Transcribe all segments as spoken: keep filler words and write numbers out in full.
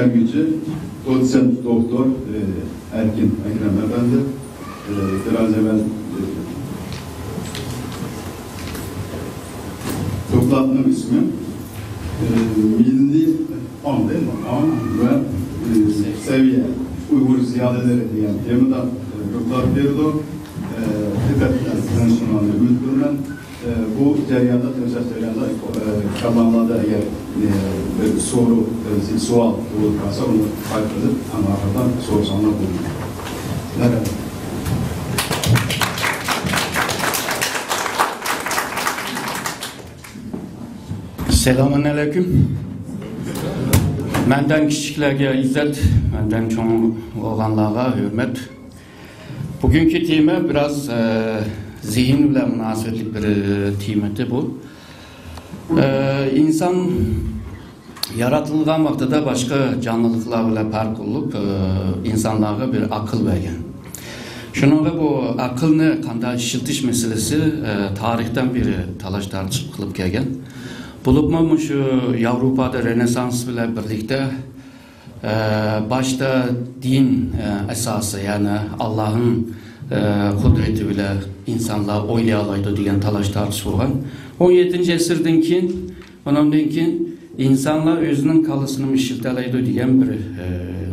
ئۆگىنىشى دوتسېنت دوكتور، ئە، ئەركىن ئەكرەم ئەپەندى، ئە، بىراز ئەۋۋەل، ئە، دوكلاتنىڭ ئىسمى، ئە، مىللىي ئاڭ، دەيمۇ؟ ئاڭ ۋە، ئە، سەۋىيە، ئۇيغۇر زىيالىيلىرى دېگەن تېمىدا، ئە، دوكلات بېرىدۇ. ئە، ئەلۋەتتە، سىزنىڭ شۇنىڭغا ئۈمىد قىلىمەن. ئە، بۇ جەرياندا، تەڭشەش جەريانىدا، ئە، كاللاڭلاردا ئەگەر، ئە، بىر سورۇن، ئە، سوئال بولۇپ قالسا، ئۇنى قايتىدىن ئەڭ ئاخىرىدا سورىساڭلار بولىدۇ. مەرھەبا. سالامۇن ئەلەيكۇم. مەندىن كىچىكلەرگە ئىززەت، مەندىن چوڭ بولغانلارغا ھۆرمەت. بۈگۈنكى تېما بىراز، ئە، زېھىن بىلەن مۇناسىۋەتلىك بىر، ئە، تېما ئىدى بۇ. ئە، ئىنسان ياراتىلغان ۋاقتىدا باشقا جانلىقلار بىلەن پەرق قىلىپ، ئە، ئىنسانلارغا بىر ئەقىل بەرگەن. شۇنىڭغا بۇ ئەقىلنى قانداق ئىشلىتىش مەسىلىسى، ئە، تارىختىن بېرى تالاش-تارتىش قىلىپ كەلگەن. بولۇپمۇ مۇشۇ ياۋروپادا رېنېسسانس بىلەن بىرلىكتە ئە، باشتا دىن، ئە، ئاساسى، يەنى ئاللاھنىڭ، ئە، قۇدرىتى بىلەن ئىنسانلار ئويلىيالايدۇ دېگەن تالاش-تارتىش بولغان. ئون يەتتىنچى ئەسىردىن كېيىن، ئۇنىڭدىن كېيىن ئىنسانلار ئۆزىنىڭ كاللىسىنىمۇ ئىشلىتەلەيدۇ دېگەن بىر، ئە،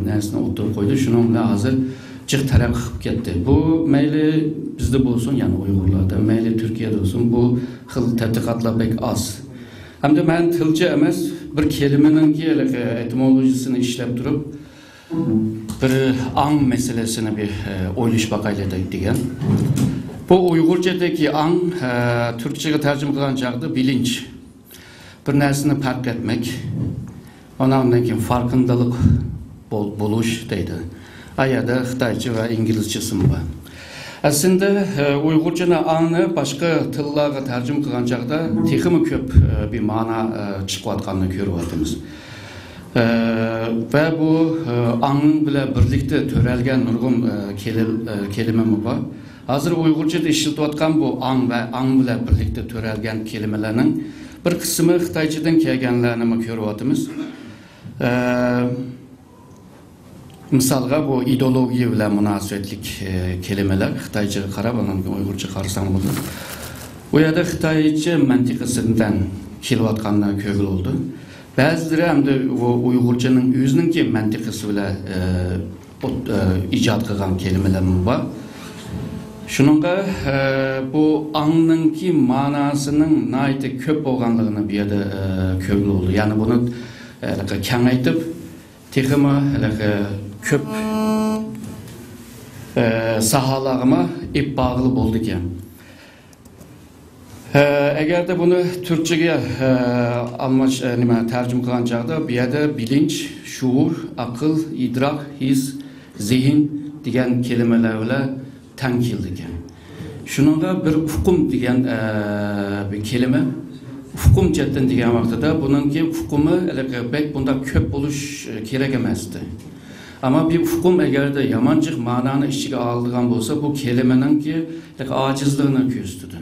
نەرسىنى ئوتتۇرىغا قويدى. شۇنىڭ بىلەن ھازىر جىق تەرەققىي قىلىپ كەتتى. بۇ مەيلى بىزدە بولسۇن، يەنى ئۇيغۇرلاردا، مەيلى تۈركىيەدە بولسۇن، بۇ خىل تەتقىقاتلار بەك ئاز. ھەمدە مەن تىلچى ئەمەس، بىر كەلىمىنىڭكى ھېلىقى ئېتىمولوگىيىسىنى ئىشلەپ تۇرۇپ، بىر ئاڭ مەسىلىسىنى بىر، ئە، ئويلىشىپ باقايلى دەيدىغان. بۇ ئۇيغۇرچىدىكى ئاڭ، ئە، تۈركچىگە تەرجىمە قىلغان چاغدا بىلىنچ، بىر نەرسىنى پەرق ئەتمەك، ئۇنىڭدىن كېيىن فارقىندىلىق بول-، بولۇش دەيدۇ. ئا يەردە خىتايچە ۋە ئىنگلىزچىسىمۇ بار. ئەسلىدە، ئە، ئۇيغۇرچىنى ئاڭنى باشقا تىللارغا تەرجىمە قىلغان چاغدا تېخىمۇ كۆپ، ئە، بىر مانا، ئە، چىقىۋاتقاننى كۆرۈۋاتىمىز. ئە، ۋە بۇ، ئە، ئاڭ بىلەن بىرلىكتە تۆرەلگەن نۇرغۇن، ئە، كېلىم-، ئە، كېلىمىمۇ بار. ھازىر ئۇيغۇرچىدا ئىشلىتىۋاتقان بۇ ئاڭ ۋە ئاڭ بىلەن بىرلىكتە تۆرەلگەن كېلىمىلەرنىڭ بىر قىسمى خىتايچىدىن كەلگەنلەرنىمۇ كۆرۈۋاتىمىز. ئە، مىسالغا، بۇ ئىدېئولوگىيە بىلەن مۇناسىۋەتلىك، ئە، كەلىمىلەر خىتايچىغا قاراپ، ئاندىن كېيىن ئۇيغۇرچە قارىساڭ بولىدۇ. بۇ يەردە خىتايچە مەنتىقىسىدىن كېلىۋاتقانلار كۆرگىلى بولىدۇ. بەزىلىرى ھەمدە بۇ ئۇيغۇرچىنىڭ ئۆزىنىڭكى مەنتىقىسى بىلەن، ئە، ئوت-، ئە، ئىجاد قىلغان كېلىمىلەرمۇ بار. شۇنىڭغا، ئە، بۇ ئاڭنىڭكى ماناسىنىڭ ناھايىتى كۆپ بولغانلىقىنى بۇ يەردە، ئە، كۆرگىلى بولىدۇ. يەنى بۇنى، ئە، كېڭەيتىپ، تېخىمۇ ھېلىقى كۆپ، ئە، ساھەلەرگىمۇ ئېلىپ بارغىلى بولىدىكەن. ئە، ئەگەردە بۇنى تۈركچىگە، ئە، ئالماش-، ئە، نېمە، تەرجىمە قىلغان چاغدا بۇ يەردە بىلىنچ، شۇئۇر، ئەقىل، ئىدراك، ھېس، زېھىن دېگەن كېلىمىلەر بىلەن تەڭ كېلىدىكەن. شۇنىڭغا بىر ئۇقۇم دېگەن، ئە، بىر كېلىمە. ئۇقۇم جەھەتتىن دېگەن ۋاقتىدا بۇنىڭكى ئۇقۇمى ھېلىقى بەك بۇنداق كۆپ بولۇش، ئە، كېرەك ئەمەستى. ئەمما بىر ئۇقۇم ئەگەردە يامان جىق مانانى ئىچىگە ئالىدىغان بولسا، بۇ كېلىمىنىڭكى ھېلىقى ئاجىزلىقىنى كۆرسىتىدۇ.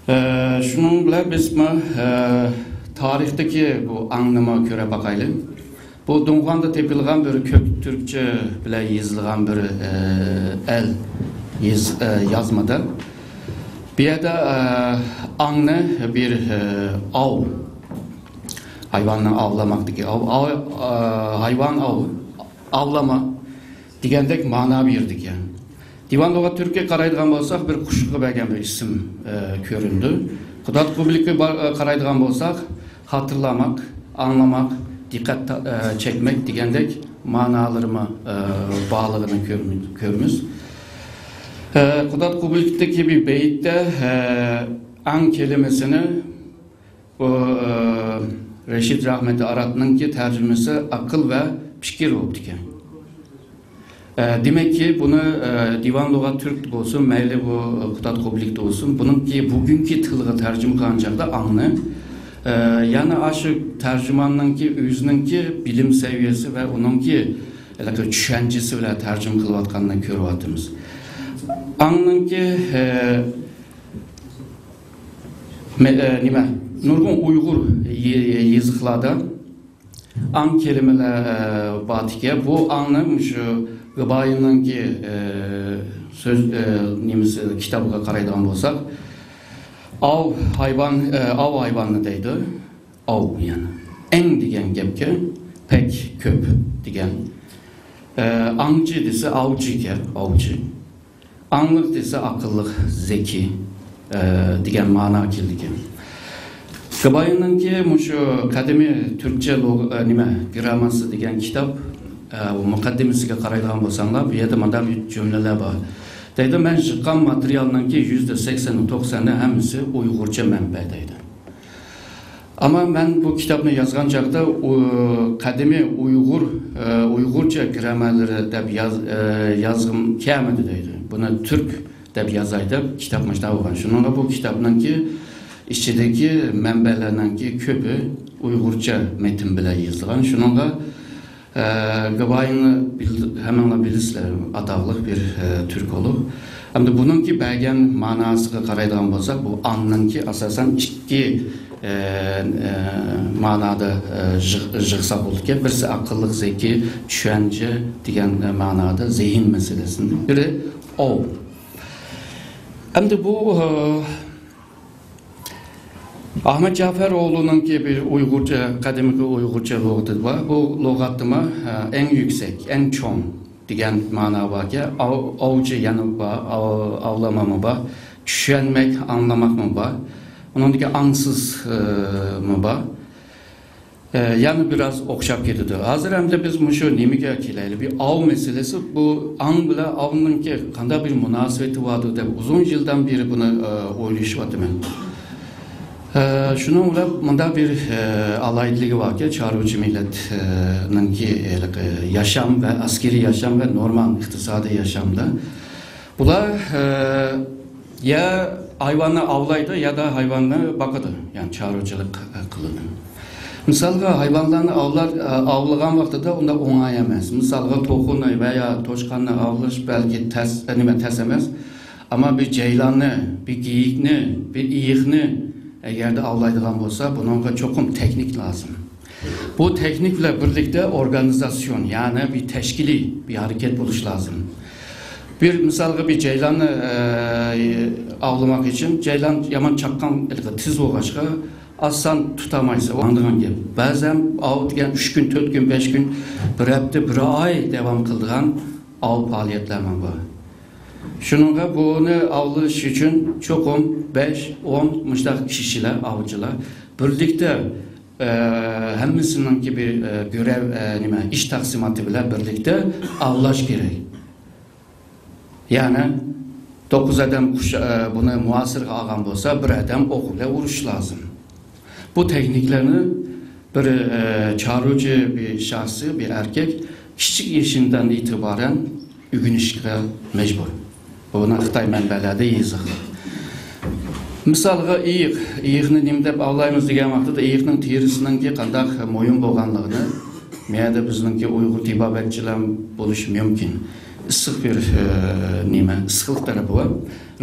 ئە، شۇنىڭ بىلەن بىز مانا، ئە، تارىختىكى بۇ ئاڭنىمۇ كۆرۈپ باقايلى. بۇ دۇڭخۇاڭدا تېپىلغان بىر كۆك تۈركچە بىلەن يېزىلغان بىر، ئە، ئەل يېز-، ئە، يازمىدا. بۇ يەردە، ئە، ئاڭنى بىر، ئە، ئاۋ، ھايۋاننى ئاۋلىماقتىكى ئاۋ، ئاۋ، ئە، ھايۋان ئاۋ، ئاۋلىما دېگەندەك مانا بېرىدىكەن. دىۋان لۇغەت تۈرككە قارايدىغان بولساق، بىر قۇشقا بەرگەن بىر ئىسىم، ئە، كۆرۈنىدۇ. قۇدرەت قۇبلىققا بار-، ئە، قارايدىغان بولساق، خاتىرىلىمەك، ئاڭلىماق، دىققەت تا-، ئە، چەكمەك دېگەندەك مانالىرىمۇ، ئە، بارلىقىنى كۆرمى-، كۆرىمىز. ئە، قۇدرەت قۇبلىقتىكى بىر بەيتتە، ئە، ئاڭ كەلىمىسىنى بۇ، ئە، رەشىد رەھمەتلى ئاراتنىڭكى تەرجىمىسى ئەقىل ۋە پىكىر بوپتىكەن. ئە، دېمەككى، بۇنى، ئە، دىۋان لۇغەت تۈرك بولسۇن، مەيلى بۇ، ئە، قۇدرەت قۇبلىقتا بولسۇن، بۇنىڭكى بۈگۈنكى تىلغا تەرجىمە قىلغان چاغدا ئاڭنى، ئە، يەنە ئاشۇ تەرجىماننىڭكى ئۆزىنىڭكى بىلىم سەۋىيەسى ۋە ئۇنىڭكى ھېلىقى چۈشەنچىسى بىلەن تەرجىمە قىلىۋاتقانلىقىنى كۆرۈۋاتىمىز. ئاڭنىڭكى، ئە، مە-، ئە، نېمە، نۇرغۇن ئۇيغۇر يې-، يېزىقلاردا ئاڭ كەلىمىلەر، ئە، بار ئىكەن. بۇ ئاڭنى مۇشۇ گېبايىننىڭكى، ئە، سۆز، ئە، نېمىسى، كىتابىغا قارايدىغان بولساق، ئاۋ ھايۋان، ئە، ئاۋ ھايۋاننى دەيدۇ. ئاۋ، يەنى. ئەڭ دېگەن گەپكە پەك كۆپ دېگەن. ئە، ئاڭچى دېسە ئاۋچى ئىكەن، ئاۋچى. ئاڭلىق دېسە ئاقىللىق، زېكى، ئە، دېگەن مانا كېلىدىكەن. گېبايىننىڭكى مۇشۇ قەدىمىي تۈركچە لۇغ-، ئە، نېمە، گىرامماسى دېگەن كىتاب، ئە، مۇقەددىمىسىگە قارايدىغان بولساڭلار، بۇ يەردە مۇنداق بىر جۈملىلەر بار. دەيدۇ، مەن يىغقان ماتېرىيالنىڭكى يۈزدە سەكسەن توقسەنى ھەممىسى ئۇيغۇرچە مەنبە دەيدۇ. ئەمما مەن بۇ كىتابنى يازغان چاغدا، ئۇ، قەدىمىي ئۇيغۇر، ئە، ئۇيغۇرچە گىراممارلىرى دەپ ياز-، ئە، يازغۇم كەلمىدى دەيدۇ. بۇنى تۈرك دەپ يازاي دەپ كىتاب مۇشۇنداق بولغان. شۇنىڭغا بۇ كىتابنىڭكى ئىچىدىكى مەنبەلەرنىڭكى كۆپى ئۇيغۇرچە مەتن بىلەن يېزىلغان. شۇنىڭغا ئە، گېبايىننى بىل-، ھەممىڭلار بىلىسىلەر، ئاتاقلىق بىر، ئە، تۈركولوگ. ئەمدى بۇنىڭكى بەرگەن ماناسىغا قارايدىغان بولساق، بۇ ئاڭنىڭكى ئاساسەن ئىككى، ئە، ئە، مانادا، ئە، يىغ-، يىغساق بولىدىكەن. بىرسى ئاقىللىق، زېكى، چۈشەنچە دېگەن، ئە، مانادا زېھىن مەسىلىسىنى. بىرى ئاۋ. ئەمدى بۇ، ئە، ئەخمەت جەپەر ئوغلۇنىڭكى بىر ئۇيغۇرچە، قەدىمكى ئۇيغۇرچە لۇغىتى بار. بۇ لۇغەتتىمۇ، ئە، ئەڭ يۈكسەك، ئەڭ چوڭ دېگەن مانا باركەن. ئاۋ-، ئاۋچى يەنە بار، ئاۋ-، ئاۋلىماقمۇ بار، چۈشەنمەك، ئاڭلىماقمۇ بار. ئۇنىڭدىكى ئاڭسىز، ئە، مۇ بار. ئە، يەنە بىراز ئوخشاپ كېتىدۇ. ھازىر ئەمدى بىز مۇشۇ نېمىگە كېلەيلى؟ بىر ئاۋ مەسىلىسى، بۇ ئاڭ بىلەن ئاۋنىڭكى قانداق بىر مۇناسىۋىتى باردۇ دەپ ئۇزۇن يىلدىن بېرى بۇنى، ئە، ئويلىشىۋاتىمەن. ئە، شۇنىڭ بىلەن مۇنداق بىر، ئە، ئالاھىدىلىكى باركى، چارۋىچى مىللەتنىڭكى ھېلىقى ياشام ۋە ئەسكىرىي ياشام ۋە نورمال ئىقتىسادىي ياشامدا بۇلار، ئە، يا ھايۋاننى ئاۋلايدۇ، يا دا ھايۋاننى باقىدۇ، يەنى چارۋىچىلىق، ئە، قىلىدۇ. مىسالغا، ھايۋانلارنى ئاۋلار، ئە، ئاۋلىغان ۋاقتىدا ئۇنداق ئوڭاي ئەمەس. مىسالغا، توخۇنى ۋە يا توشقاننى ئاۋلاش بەلكى تەس، ئە، نېمە، تەس ئەمەس. ئەمما بىر جەيلاننى، بىر گېيىكنى، بىر ئېيىقنى ئەگەردە ئاۋلايدىغان بولسا، بۇنىڭغا چوقۇم تېخنىك لازىم. بۇ تېخنىك بىلەن بىرلىكتە ئورگانىزاتسىيون، يەنى بىر تەشكىلىي بىر ھەرىكەت بولۇشى لازىم. بىر مىسالغا، بىر جەيلاننى، ئە، ئاۋلىماق ئۈچۈن، جەيلان يامان چاققان، تېز بولغاچقا، ئاسان تۇتالمايسىز. ئاڭلىغان گەپ. بەزەن ئاۋ دېگەن ئۈچ كۈن، تۆت كۈن، بەش كۈن، بىر ھەپتە، بىر ئاي داۋام قىلىدىغان ئاۋ پائالىيەتلەرمۇ بار. شۇنىڭغا بۇنى ئاۋلىشىش ئۈچۈن چوقۇم بەش، ئون مۇشۇنداق كىشىلەر، ئاۋچىلار بىرلىكتە، ئە، ھەممىسىنىڭكى بىر، ئە، گۆرەۋ، ئە، نېمە، ئىش تەقسىماتى بىلەن بىرلىكتە ئاۋلاش كېرەك. يەنى توققۇز ئادەم قۇش، ئە، بۇنى مۇھاسىرىگە ئالغان بولسا، بىر ئادەم ئوق بىلەن ئۇرۇش لازىم. بۇ تېخنىكلارنى بىر، ئە، چارۋىچى بىر شەخسى، بىر ئەركەك كىچىك يېشىندىن ئېتىبارەن ئۆگىنىشكە مەجبۇر. بۇنى خىتاي مەنبەلەردە يېزىقلىق. مىسالغا، ئېيىق. ئېيىقنى نېمە دەپ ئاۋلايمىز دېگەن ۋاقتىدا، ئېيىقنىڭ تېرىسىنىڭكى قانداق مۇھىم بولغانلىقىنى، مەيەردە بىزنىڭكى ئۇيغۇر تېبابەتچىلەر بولۇشى مۇمكىن. ئىسسىق بىر، ئە، نېمە، ئىسسىقلىق تەرىپى بار.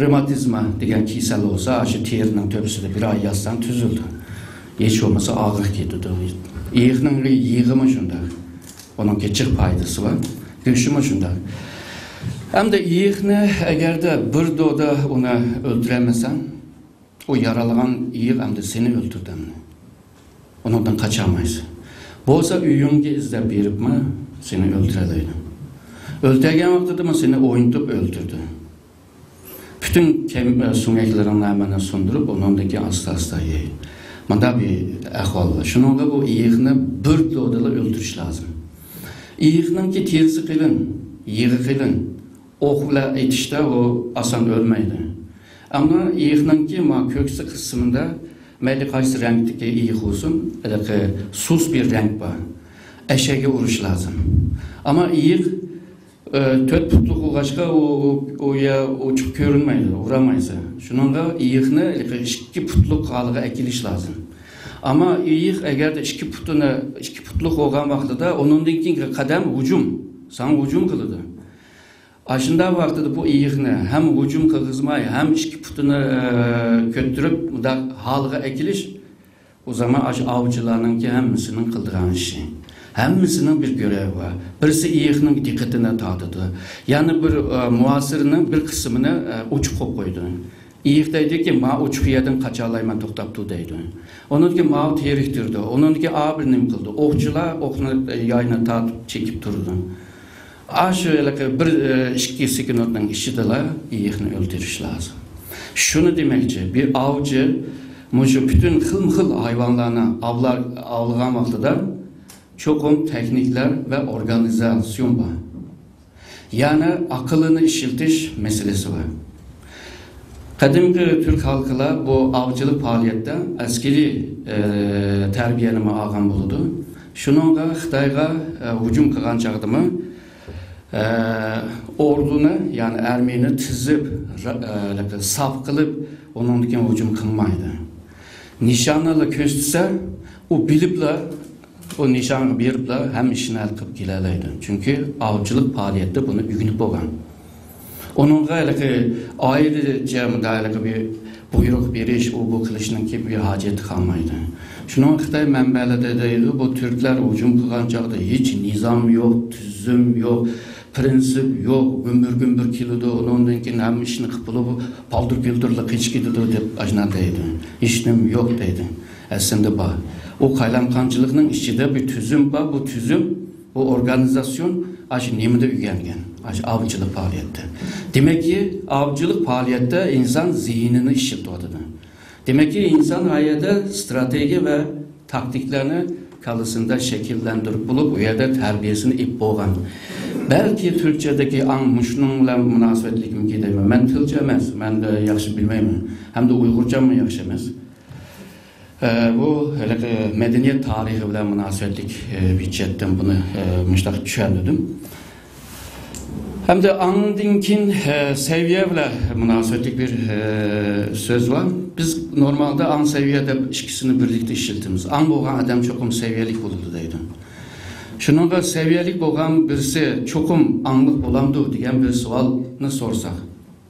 رېماتىزما دېگەن كېسەل بولسا، ئاشۇ تېرىنىڭ تۆپىسىدە بىر ئاي ياتساڭ تۈزۈلىدۇ. ھېچ بولمىسا ئاغرىق كېتىدۇ. ئېيىقنىڭ يېغىمۇ شۇنداق. ئۇنىڭ جىق پايدىسى بار. گۆشىمۇ شۇنداق. ئەمدى ئېيىقنى ئەگەردە بىر دودا ئۇنى ئۆلتۈرەلمىسەڭ، ئۇ يارالىغان ئېيىق ئەمدى سېنى ئۆلتۈردى ئەمدى. ئۇنىڭدىن قاچالمايسەن. بولسا ئۆيۈڭگە ئىزدەپ بېرىپمۇ سېنى ئۆلتۈرەلەيدۇ. ئۆلتۈرگەن ۋاقتىدىمۇ سېنى ئوينىتىپ ئۆلتۈردى. پۈتۈن كەم-، سۆڭەكلىرىڭنى ھەممىنى سۇندۇرۇپ، ئۇنىڭدىن كېيىن ئاستا-ئاستا يەي. مۇنداق بىر ئەھۋال بار. شۇنىڭغا بۇ ئېيىقنى بىر دودىلا ئۆلتۈرۈش لازىم. ئېيىقنىڭكى تېرىسى قېلىن، يېغى قېلىن، ئوق بىلەن ئېتىشتا ئۇ ئاسان ئۆلمەيدۇ. ئەمما ئېيىقنىڭكى ما كۆكسى قىسمىدا مەيلى قايسى رەڭدىكى ئېيىق بولسۇن، ھېلىقى سۇس بىر رەڭ بار. ئەشەگە ئۇرۇش لازىم. ئەمما ئېيىق، ئە، تۆت پۇتلۇق بولغاچقا، ئۇ، ئۇ، ئۇ يا ئوچۇق كۆرۈنمەيدۇ، ئۇرالمايسەن. شۇنىڭغا ئېيىقنى ھېلىقى ئىككى پۇتلۇق ھالىغا ئەكېلىش لازىم. ئەمما ئېيىق ئەگەردە ئىككى پۇتىنى، ئىككى پۇتلۇق بولغان ۋاقتىدا ئۇنىڭدىن كېيىنكى قەدەم ھۇجۇم، ساڭا ھۇجۇم قىلىدۇ. ئاشۇنداق ۋاقتىدا بۇ ئېيىقنى ھەم ھۇجۇم قىلغۇزماي، ھەم ئىككى پۇتىنى، ئە، كۆتۈرۈپ، مۇنداق ھالغا ئەكېلىش، ئۇ زامان ئاشۇ ئاۋچىلارنىڭكى ھەممىسىنىڭ قىلىدىغان ئىشى. ھەممىسىنىڭ بىر گۆرۈۋى بار. بىرسى ئېيىقنىڭ دىققىتىنى تارتىدۇ. يەنە بىر، ئە، مۇھاسىرنىڭ بىر قىسمىنى، ئە، ئوچۇق قويۇپ قويىدۇ. ئېيىق دەيدۇكى، ما ئوچۇق يەردىن قاچالايمەن توختاپ تۇر دەيدۇ. ئۇنىڭدىكى ماۋۇ تېرىكتۈرىدۇ. ئۇنىڭدىكى ئا بىر نېمە قىلىدۇ. ئوقچىلار ئوقنى، ئە، ياينى تارتىپ چېكىپ تۇرىدۇ. ئاشۇ ھېلىقى بىر، ئە، ئىككى سېكۇنتنىڭ ئىچىدىلا ئېيىقنى ئۆلتۈرۈش لازىم. شۇنى دېمەكچى، بىر ئاۋچى مۇشۇ پۈتۈن خىلمۇ خىل ھايۋانلارنى ئاۋلا-، ئاۋلىغان ۋاقتىدا چوقۇم تېخنىكلار ۋە ئورگانىزاتسىيون بار. يەنى ئەقىلنى ئىشلىتىش مەسىلىسى بار. قەدىمكى تۈرك خەلقلەر بۇ ئاۋچىلىق پائالىيەتتە ئەسكىرىي، ئە، تەربىيەنىمۇ ئالغان بولىدۇ. شۇنىڭغا خىتايغا، ئە، ھۇجۇم قىلغان چاغدىمۇ، ئە، ئوردۇنى، يەنى ئارمىيىنى تىزىپ، را-، ئە، ساپ قىلىپ، ئۇنىڭدىن كېيىن ھۇجۇم قىلمايدۇ. نىشاننى كۆرسىتسە، ئۇ بىلىپلا ئۇ نىشانغا بېرىپلا ھەممە ئىشنى ھەل قىلىپ كېلەلەيدۇ. چۈنكى ئاۋچىلىق پائالىيەتتە بۇنى ئۆگىنىپ بولغان. ئۇنىڭغا ھېلىقى ئايرىچە مۇنداق ھېلىقى بىر بۇيرۇق بېرىش، ئۇ بۇ قىلىشنىڭكى بىر ھاجىتى قالمايدۇ. شۇنىڭغا خىتاي مەنبەلىرىدە دەيدۇ، بۇ تۈركلەر ھۇجۇم قىلغان چاغدا ھېچ نىزام يوق، تۈزۈم يوق، پرىنسىپ يوق، گۈمبۈر-گۈمبۈر كېلىدۇ، ئۇنىڭدىن كېيىن ھەممە ئىشنى قىلىپ بولۇپ، پالدۇر-پۈلدۈرلا قېچىپ كېتىدۇ دەپ ئاشۇنداق دەيدۇ. ھېچنېمە يوق دەيدۇ. ئەسلىدە بار. ئۇ قايلامقانچىلىقنىڭ ئىچىدە بىر تۈزۈم بار، بۇ تۈزۈم، بۇ ئورگانىزاتسىيون ئاشۇ نېمىدە ئۆگەنگەن؟ ئاشۇ ئاۋچىلىق پائالىيەتتە. دېمەككى، ئاۋچىلىق پائالىيەتتە ئىنسان زېھنىنى ئىشلىتىۋاتىدۇ. دېمەككى، ئىنسان ھاياتىدا ئىستراتېگىيە ۋە تاكتىكىلارنى كاللىسىندا شەكىللەندۈرۈپ بولۇپ، ئۇ يەردە تەربىيەسىنى ئېلىپ بولغان. بەلكى تۈركچەدىكى ئاڭ مۇشۇنىڭ بىلەن مۇناسىۋەتلىكمىكىن دەيمەن. مەن تىلچى ئەمەس، مەن ياخشى بىلمەيمەن. ھەمدە ئۇيغۇرچاممۇ ياخشى ئەمەس. ئە، بۇ ھېلىقى مەدەنىيەت تارىخى بىلەن مۇناسىۋەتلىك، ئە، ھۆججەتتىن بۇنى، ئە، مۇشۇنداق چۈشەندۈردۈم. ھەمدە ئاندىن كېيىن، ئە، سەۋىيە بىلەن مۇناسىۋەتلىك بىر، ئە، سۆز بار. بىز نورمالدا ئاڭ، سەۋىيە دەپ ئىككىسىنى بىرلىكتە ئىشلىتىمىز. ئاڭ بولغان ئادەم چوقۇم سەۋىيەلىك بولىدۇ دەيدۇ. شۇنىڭغا سەۋىيەلىك بولغان بىرسى چوقۇم ئاڭلىق بولامدۇ دېگەن بىر سوئالنى سورىساق،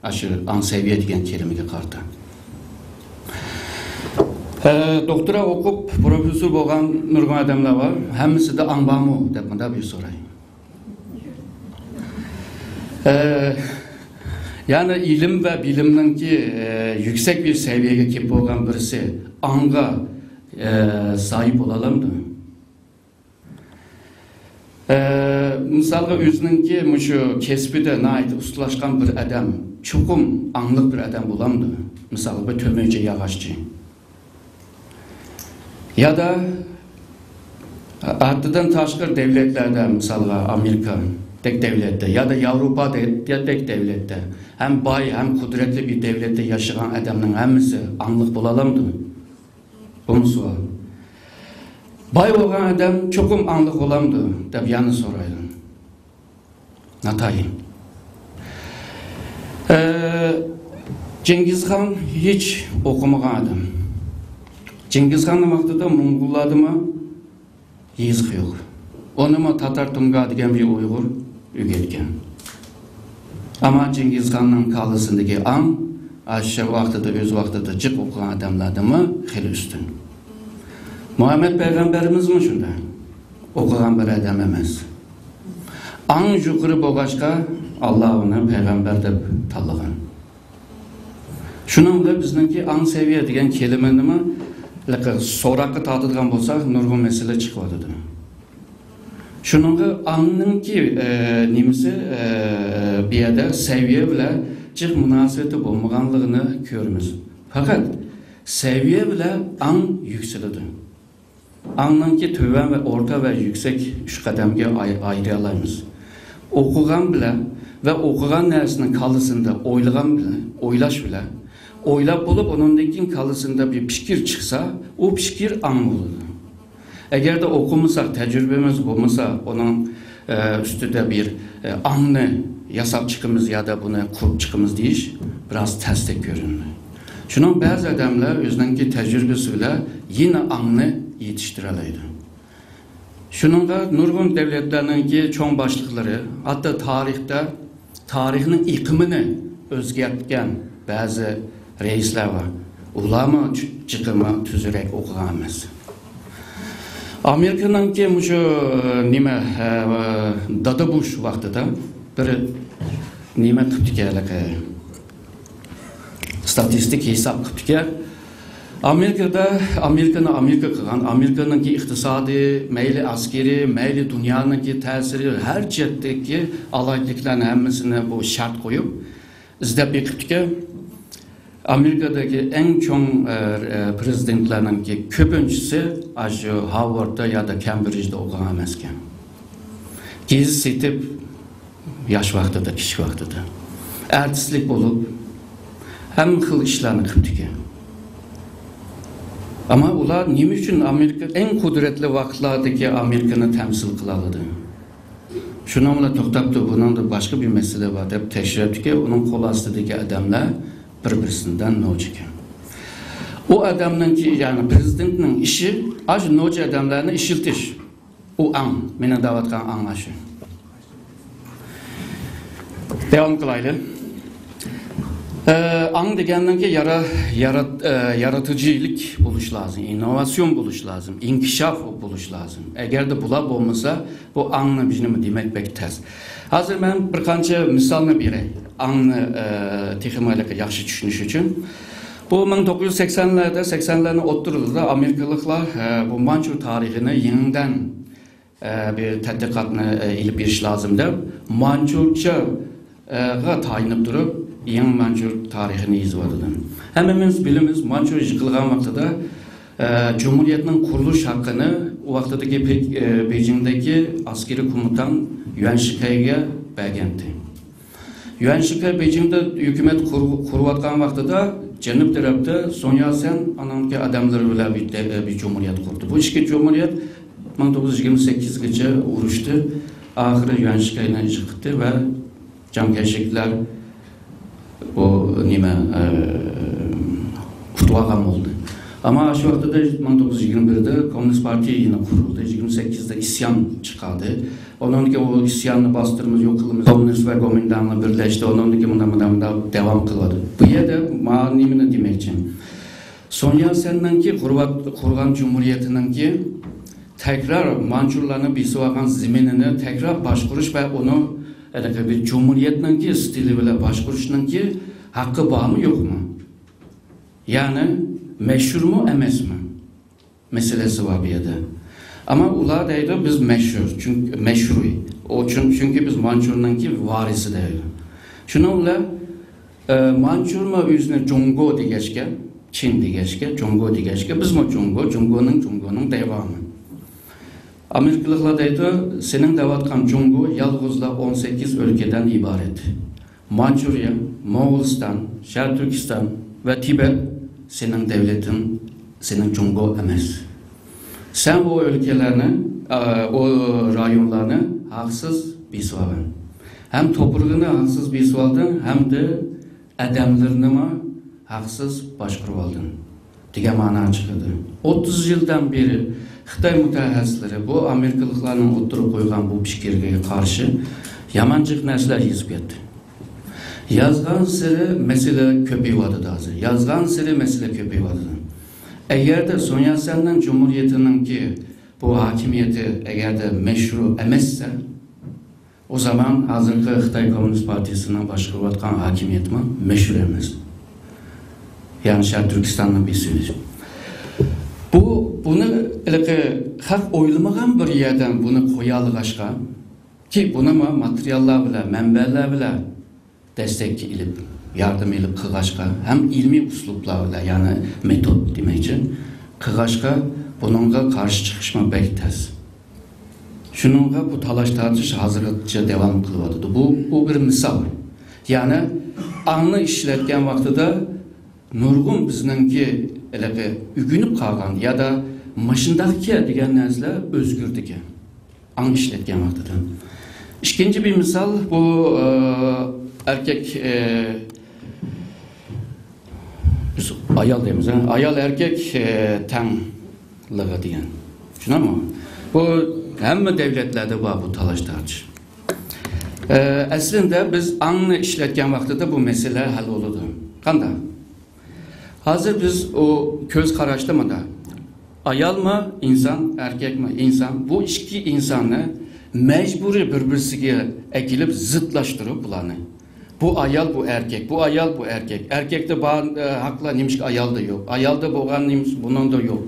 ئاشۇ ئاڭ سەۋىيە دېگەن كەلىمىگە قارىتا. ئە، دوكتورا ئوقۇپ، پروفېسسور بولغان نۇرغۇن ئادەملەر بار. ھەممىسىدە ئاڭ بارمۇ دەپ مۇنداق بىر سوراي. ئە، يەنى ئىلىم ۋە بىلىمنىڭكى، ئە، يۈكسەك بىر سەۋىيەگە كېلىپ بولغان بىرسى ئاڭغا، ئە، ساھىب بولالامدۇ؟ ئە، مىسالغا، ئۆزىنىڭكى مۇشۇ كەسپىدە ناھايىتى ئۇستىلاشقان بىر ئادەم چوقۇم ئاڭلىق بىر ئادەم بولامدۇ؟ مىسالغا، بىر تۆمۈرچى، ياغاچچى. يادا ھەددىدىن تاشقىرى دەۋلەتلەردە، مىسالغا، ئامېرىكادەك دەۋلەتتە يادا ياۋروپادەك دەۋلەتتە، ھەم باي، ھەم قۇدرەتلىك بىر دەۋلەتتە ياشىغان ئادەمنىڭ ھەممىسى ئاڭلىق بولالامدۇ؟ بۇمۇ سوئال. باي بولغان ئادەم چوقۇم ئاڭلىق بولامدۇ دەپ يەنە سورايدۇ. ناتايىن. ئە، چىڭگىزخان ھېچ ئوقۇمىغان ئادەم. چىڭگىزخاننىڭ ۋاقتىدا موڭغۇللاردىمۇ يېزىق يوق. ئۇنىمۇ تاتار تۇڭگا دېگەن بىر ئۇيغۇر ئۆگەتكەن. ئەمما چىڭگىزخاننىڭ كاللىسىدىكى ئاڭ، ئاشۇ ۋاقتىدا، ئۆز ۋاقتىدا جىق ئوقۇغان ئادەملەردىنمۇ خېلى ئۈستۈن. مۇھەممەد پەيغەمبىرىمىزمۇ شۇنداق. ئوقۇغان بىر ئادەم ئەمەس. ئاڭ يۇقىرى بولغاچقا، ئاللا ئۇنى پەيغەمبەر دەپ تاللىغان. شۇنىڭ بىلەن بىزنىڭكى ئاڭ سەۋىيە دېگەن كەلىمىنىمۇ سوراققا تارتىدىغان بولساق، نۇرغۇن مەسىلە چىقىۋاتىدۇ. شۇنىڭغا ئاڭنىڭكى، ئە، نېمىسى، ئە، بۇ يەردە سەۋىيە بىلەن جىق مۇناسىۋىتى بولمىغانلىقىنى كۆرىمىز. پەقەت سەۋىيە بىلەن ئاڭ يۈكسىلىدۇ. ئاڭنىڭكى تۆۋەن ۋە ئورتا ۋە يۈكسەك ئۈچ قەدەمگە ئاي-، ئايرىيالايمىز. ئوقۇغان بىلەن ۋە ئوقۇغان نەرسىنىڭ كاللىسىندا ئويلىغان بىلەن، ئويلاش بىلەن، ئويلاپ بولۇپ، ئۇنىڭدىن كېيىن كاللىسىندا بىر پىكىر چىقسا، ئۇ پىكىر ئاڭ بولىدۇ. ئەگەردە ئوقۇمىساق، تەجرىبىمىز بولمىسا، ئۇنىڭ، ئە، ئۈستىدە بىر، ئە، ئاڭنى ياساپ چىقىمىز يادا بۇنى قۇرۇپ چىقىمىز دېيىش بىراز تەستەك كۆرۈنىدۇ. شۇنىڭ بەزى ئادەملەر ئۆزىنىڭكى تەجرىبىسى بىلەن يېڭى ئاڭنى يېتىشتۈرەلەيدۇ. شۇنىڭغا نۇرغۇن دەۋلەتلەرنىڭكى چوڭ باشلىقلىرى، ھەتتا تارىختا تارىخنىڭ ئېقىمىنى ئۆزگەرتكەن بەزى رەئىسلەر بار. ئۇلارمۇ چ-، چىقىمى تۈزۈرەك ئوقۇغان ئەمەس. ئامېرىكىنىڭكى مۇشۇ، نېمە، دادا بۇش ۋاقتىدا بىر نېمە قىپتىكەن، ھېلىقى ستاتىستىك ھېساب قىپتىكەن. ئامېرىكىدا، ئامېرىكىنى ئامېرىكا قىلغان، ئامېرىكىنىڭكى ئىقتىسادى، مەيلى ئەسكىرى، مەيلى دۇنيانىڭكى تەسىرى، ھەر جەھەتتىكى ئالاھىدىلىكلەرنى ھەممىسىنى بۇ شەرت قويۇپ، ئىزدەپ بېقىپتىكەن. ئامېرىكىدىكى ئەڭ چوڭ، ئە، ئە، پرېزىدېنتلارنىڭكى كۆپىنچىسى ئاشۇ ھارۋاردتا يادا كەمبرىجدا ئوقۇغان ئەمەسكەن. گېزىت سېتىپ، ياش ۋاقتىدا، كىچىك ۋاقتىدا ئارتىسلىق بولۇپ، ھەممە خىل ئىشلارنى قىپتىكەن. ئەمما ئۇلار نېمە ئۈچۈن ئامېرىكا، ئەڭ قۇدرەتلىك ۋاقىتلاردىكى ئامېرىكىنى تەمسىل قىلالىدى؟ شۇنىڭ بىلەن توختاپتۇ، بۇنىڭدا باشقا بىر مەسىلە بار دەپ تەكشۈرۈپتىكەن، ئۇنىڭ قول ئاستىدىكى ئادەملەر بىر-بىرسىدىن نوچىكەن. ئۇ ئادەمنىڭكى، يەنى پرېزىدېنتنىڭ ئىشى ئاشۇ نوچى ئادەملەرنى ئىشلىتىش. ئۇ ئاڭ، مېنىڭ دەۋاتقان ئاڭ ئاشۇ. داۋام قىلايلى. ئە، ئاڭ دېگەننىڭكى يارا-، يارات-، ئە، يارىتىجىلىك بولۇش لازىم، ئىننوۋاتسىيون بولۇش لازىم، ئىنكىشاف بولۇش لازىم. ئەگەردە بۇلار بولمىسا، بۇ ئاڭنى بىزنىڭ دېمەك بەك تەس. ھازىر مەن بىر قانچە مىسالنى بېرەي، ئاڭنى، ئە، تېخىمۇ ھېلىقى ياخشى چۈشىنىش ئۈچۈن. بۇ مىڭ توققۇز يۈز سەكسەنلەردە، سەكسەنلەرنىڭ ئوتتۇرىلىرىدا ئامېرىكىلىقلار، ئە، بۇ مانچۇ تارىخىنى يېڭىدىن ئە، بىر تەتقىقاتنى، ئە، ئېلىپ بېرىش لازىم دەپ، مانچۇچە، ئە، غا تايىنىپ تۇرۇپ، يېڭى مانچۇ تارىخىنى يېزىۋاتىدۇ. ھەممىمىز بىلىمىز، مانچۇ يىقىلغان ۋاقتىدا، ئە، جۇمھۇرىيەتنىڭ قۇرۇلۇش ھەققىنى ئۇ ۋاقتىدىكى پېك-، ئە، بېيجىڭدىكى ئەسكىرىي كوماندان يۈەن شىكەيگە بەرگەنتى. يۈەن شىكەي بېيجىڭدا ھۆكۈمەت قۇر-، قۇرۇۋاتقان ۋاقتىدا جەنۇب تەرەپتە سۇن ياتسېن ئانىڭكى ئادەملىرى بىلەن بىر دە-، بىر جۇمھۇرىيەت قۇردى. بۇ ئىككى جۇمھۇرىيەت مىڭ توققۇز يۈز يىگىرمە سەككىزگىچە ئۇرۇشتى. ئاخىرى يۈەن شىكەينى يىقىتتى ۋە جاڭ كەيشىكلەر بۇ نېمە، ئە، ئۇتۇۋالغان بولدى. ئەمما شۇ ۋاقىتتا مىڭ توققۇز يۈز يىگىرمە بىردە كوممۇنىست پارتىيە يەنە قۇرۇلدى. يىگىرمە سەككىزدە ئىسيان چىقاردى. ئۇنىڭدىن كېيىن ئۇ ئىسياننى باستۇرىمىز، يوق قىلىمىز، كوممۇنىست ۋە گومىنداڭلار بىرلەشتى. ئۇنىڭدىن كېيىن مۇنداق، مۇنداق، مۇنداق داۋام قىلىۋاتىدۇ. بۇ يەردە مانا نېمىنى دېمەكچى؟ سۇن ياتسېننىڭكى قۇرۇۋات-، قۇرغان جۇمھۇرىيىتىنىڭكى تەكرار مانچۇلارنى بېسىۋالغان زېمىنىنى تەكرار باشقۇرۇش ۋە ئۇنى ھېلىقى بىر جۇمھۇرىيەتنىڭكى ستىلى بىلەن باشقۇرۇشنىڭكى ھەققى بارمۇ، يوقمۇ؟ يەنى مەشھۇرمۇ، ئەمەسمۇ مەسىلىسى بار بۇ يەردە. ئەمما ئۇلار دەيدۇ، بىز مەشھۇر، چۈنكى مەشھۇر. ئۇ چۈن-، چۈنكى بىز مانچۇنىڭكى ۋارىسى دەيدۇ. شۇنىڭ بىلەن، ئە، مانچۇمۇ ئۆزىنى جۇڭگو دېگەچكە، چىن دېگەچكە، جۇڭگو دېگەچكە، بىزمۇ جۇڭگو، جۇڭگونىڭ، جۇڭگونىڭ دەيۋامى. ئامېرىكىلىقلار دەيدۇ، سېنىڭ دەۋاتقان جۇڭگو يالغۇزلا ئون سەككىز ئۆلكىدىن ئىبارەت. مانچۇرىيە، موڭغۇلىستان، شەرقىي تۈركىستان ۋە تىبەت سېنىڭ دۆلىتىڭ، سېنىڭ جۇڭگو ئەمەس. سەن ئۇ ئۆلكىلەرنى، ئا، ئۇ رايونلارنى ھەقسىز بېسىۋالغان. ھەم توپرىقىنى ھەقسىز بېسىۋالدىڭ، ھەمدە ئادەملىرىنىمۇ ھەقسىز باشقۇرۇۋالدىڭ. دېگەن مانا چىقىدۇ. ئوتتۇز يىلدىن بېرى خىتاي مۇتەخەسسىسلىرى بۇ ئامېرىكىلىقلارنىڭ ئوتتۇرىغا قويغان بۇ پىكىرگە قارشى يامان جىق نەرسىلەر يېزىپ كەتتى. يازغانسېرى مەسىلە كۆپىيىۋاتىدۇ ھازىر. يازغانسېرى مەسىلە كۆپىيىۋاتىدۇ. ئەگەردە سۇن ياتسەننىڭ جۇمھۇرىيىتىنىڭكى بۇ ھاكىمىيىتى ئەگەردە مەشرۇ ئەمەسسە، ئۇ زامان ھازىرقى خىتاي كوممۇنىست پارتىيىسىنىڭ باشقۇرۇۋاتقان ھاكىمىيىتىمۇ مەشھۇر ئەمەس. يەنى شەرقىي تۈركىستاننىڭ بىر سۆزى. بۇ، بۇنى ھېلىقى خەق ئويلىمىغان بىر يەردىن بۇنى قويالىغاچقا، كى بۇنىمۇ ماتېرىياللار بىلەن، مەنبەلەر بىلەن دەستەككە ئېلىپ، ياردەم ئېلىپ قىلغاچقا، ھەم ئىلمىي ئۇسلۇبلار بىلەن، يەنى مېتود دېمەكچى، قىلغاچقا، بۇنىڭغا قارشى چىقىشمۇ بەك تەس. شۇنىڭغا بۇ تالاش-تارتىش ھازىرغىچە داۋام قىلىۋاتىدۇ. بۇ، بۇ بىر مىسال. يەنى ئاڭنى ئىشلەتكەن ۋاقتىدا نۇرغۇن بىزنىڭكى ھېلىقى ئۆگىنىپ قالغان يادا مۇشۇنداقكەن دېگەن نەرسىلەر ئۆزگىرىدىكەن. ئاڭ ئىشلەتكەن ۋاقتىدا. ئىككىنچى بىر مىسال، بۇ، ئە، ئەركەك، ئە، بىز ئايال دەيمىز، ھە؟ ئايال ئەركەك، ئە، تەڭلىقى دېگەن. چۈشىنەمۇ؟ بۇ ھەممە دۆلەتلەردە بار بۇ تالاش-تارتىش. ئە، ئەسلىندە بىز ئاڭنى ئىشلەتكەن ۋاقتىدا بۇ مەسىلە ھەل بولىدۇ. قانداق؟ ھازىر بىز ئۇ كۆز قاراشتا مۇنداق. ئايالمۇ ئىنسان، ئەركەكمۇ ئىنسان. بۇ ئىككى ئىنساننى مەجبۇرىي بىر-بىرسىگە ئەكېلىپ زىتلاشتۇرۇپ بۇلارنى. بۇ ئايال، بۇ ئەركەك، بۇ ئايال، بۇ ئەركەك. ئەركەكتە بار، ئە، ھەقلەر نېمىشقا ئايالدا يوق؟ ئايالدا بولغان نېمىشقا بۇنىڭدا يوق؟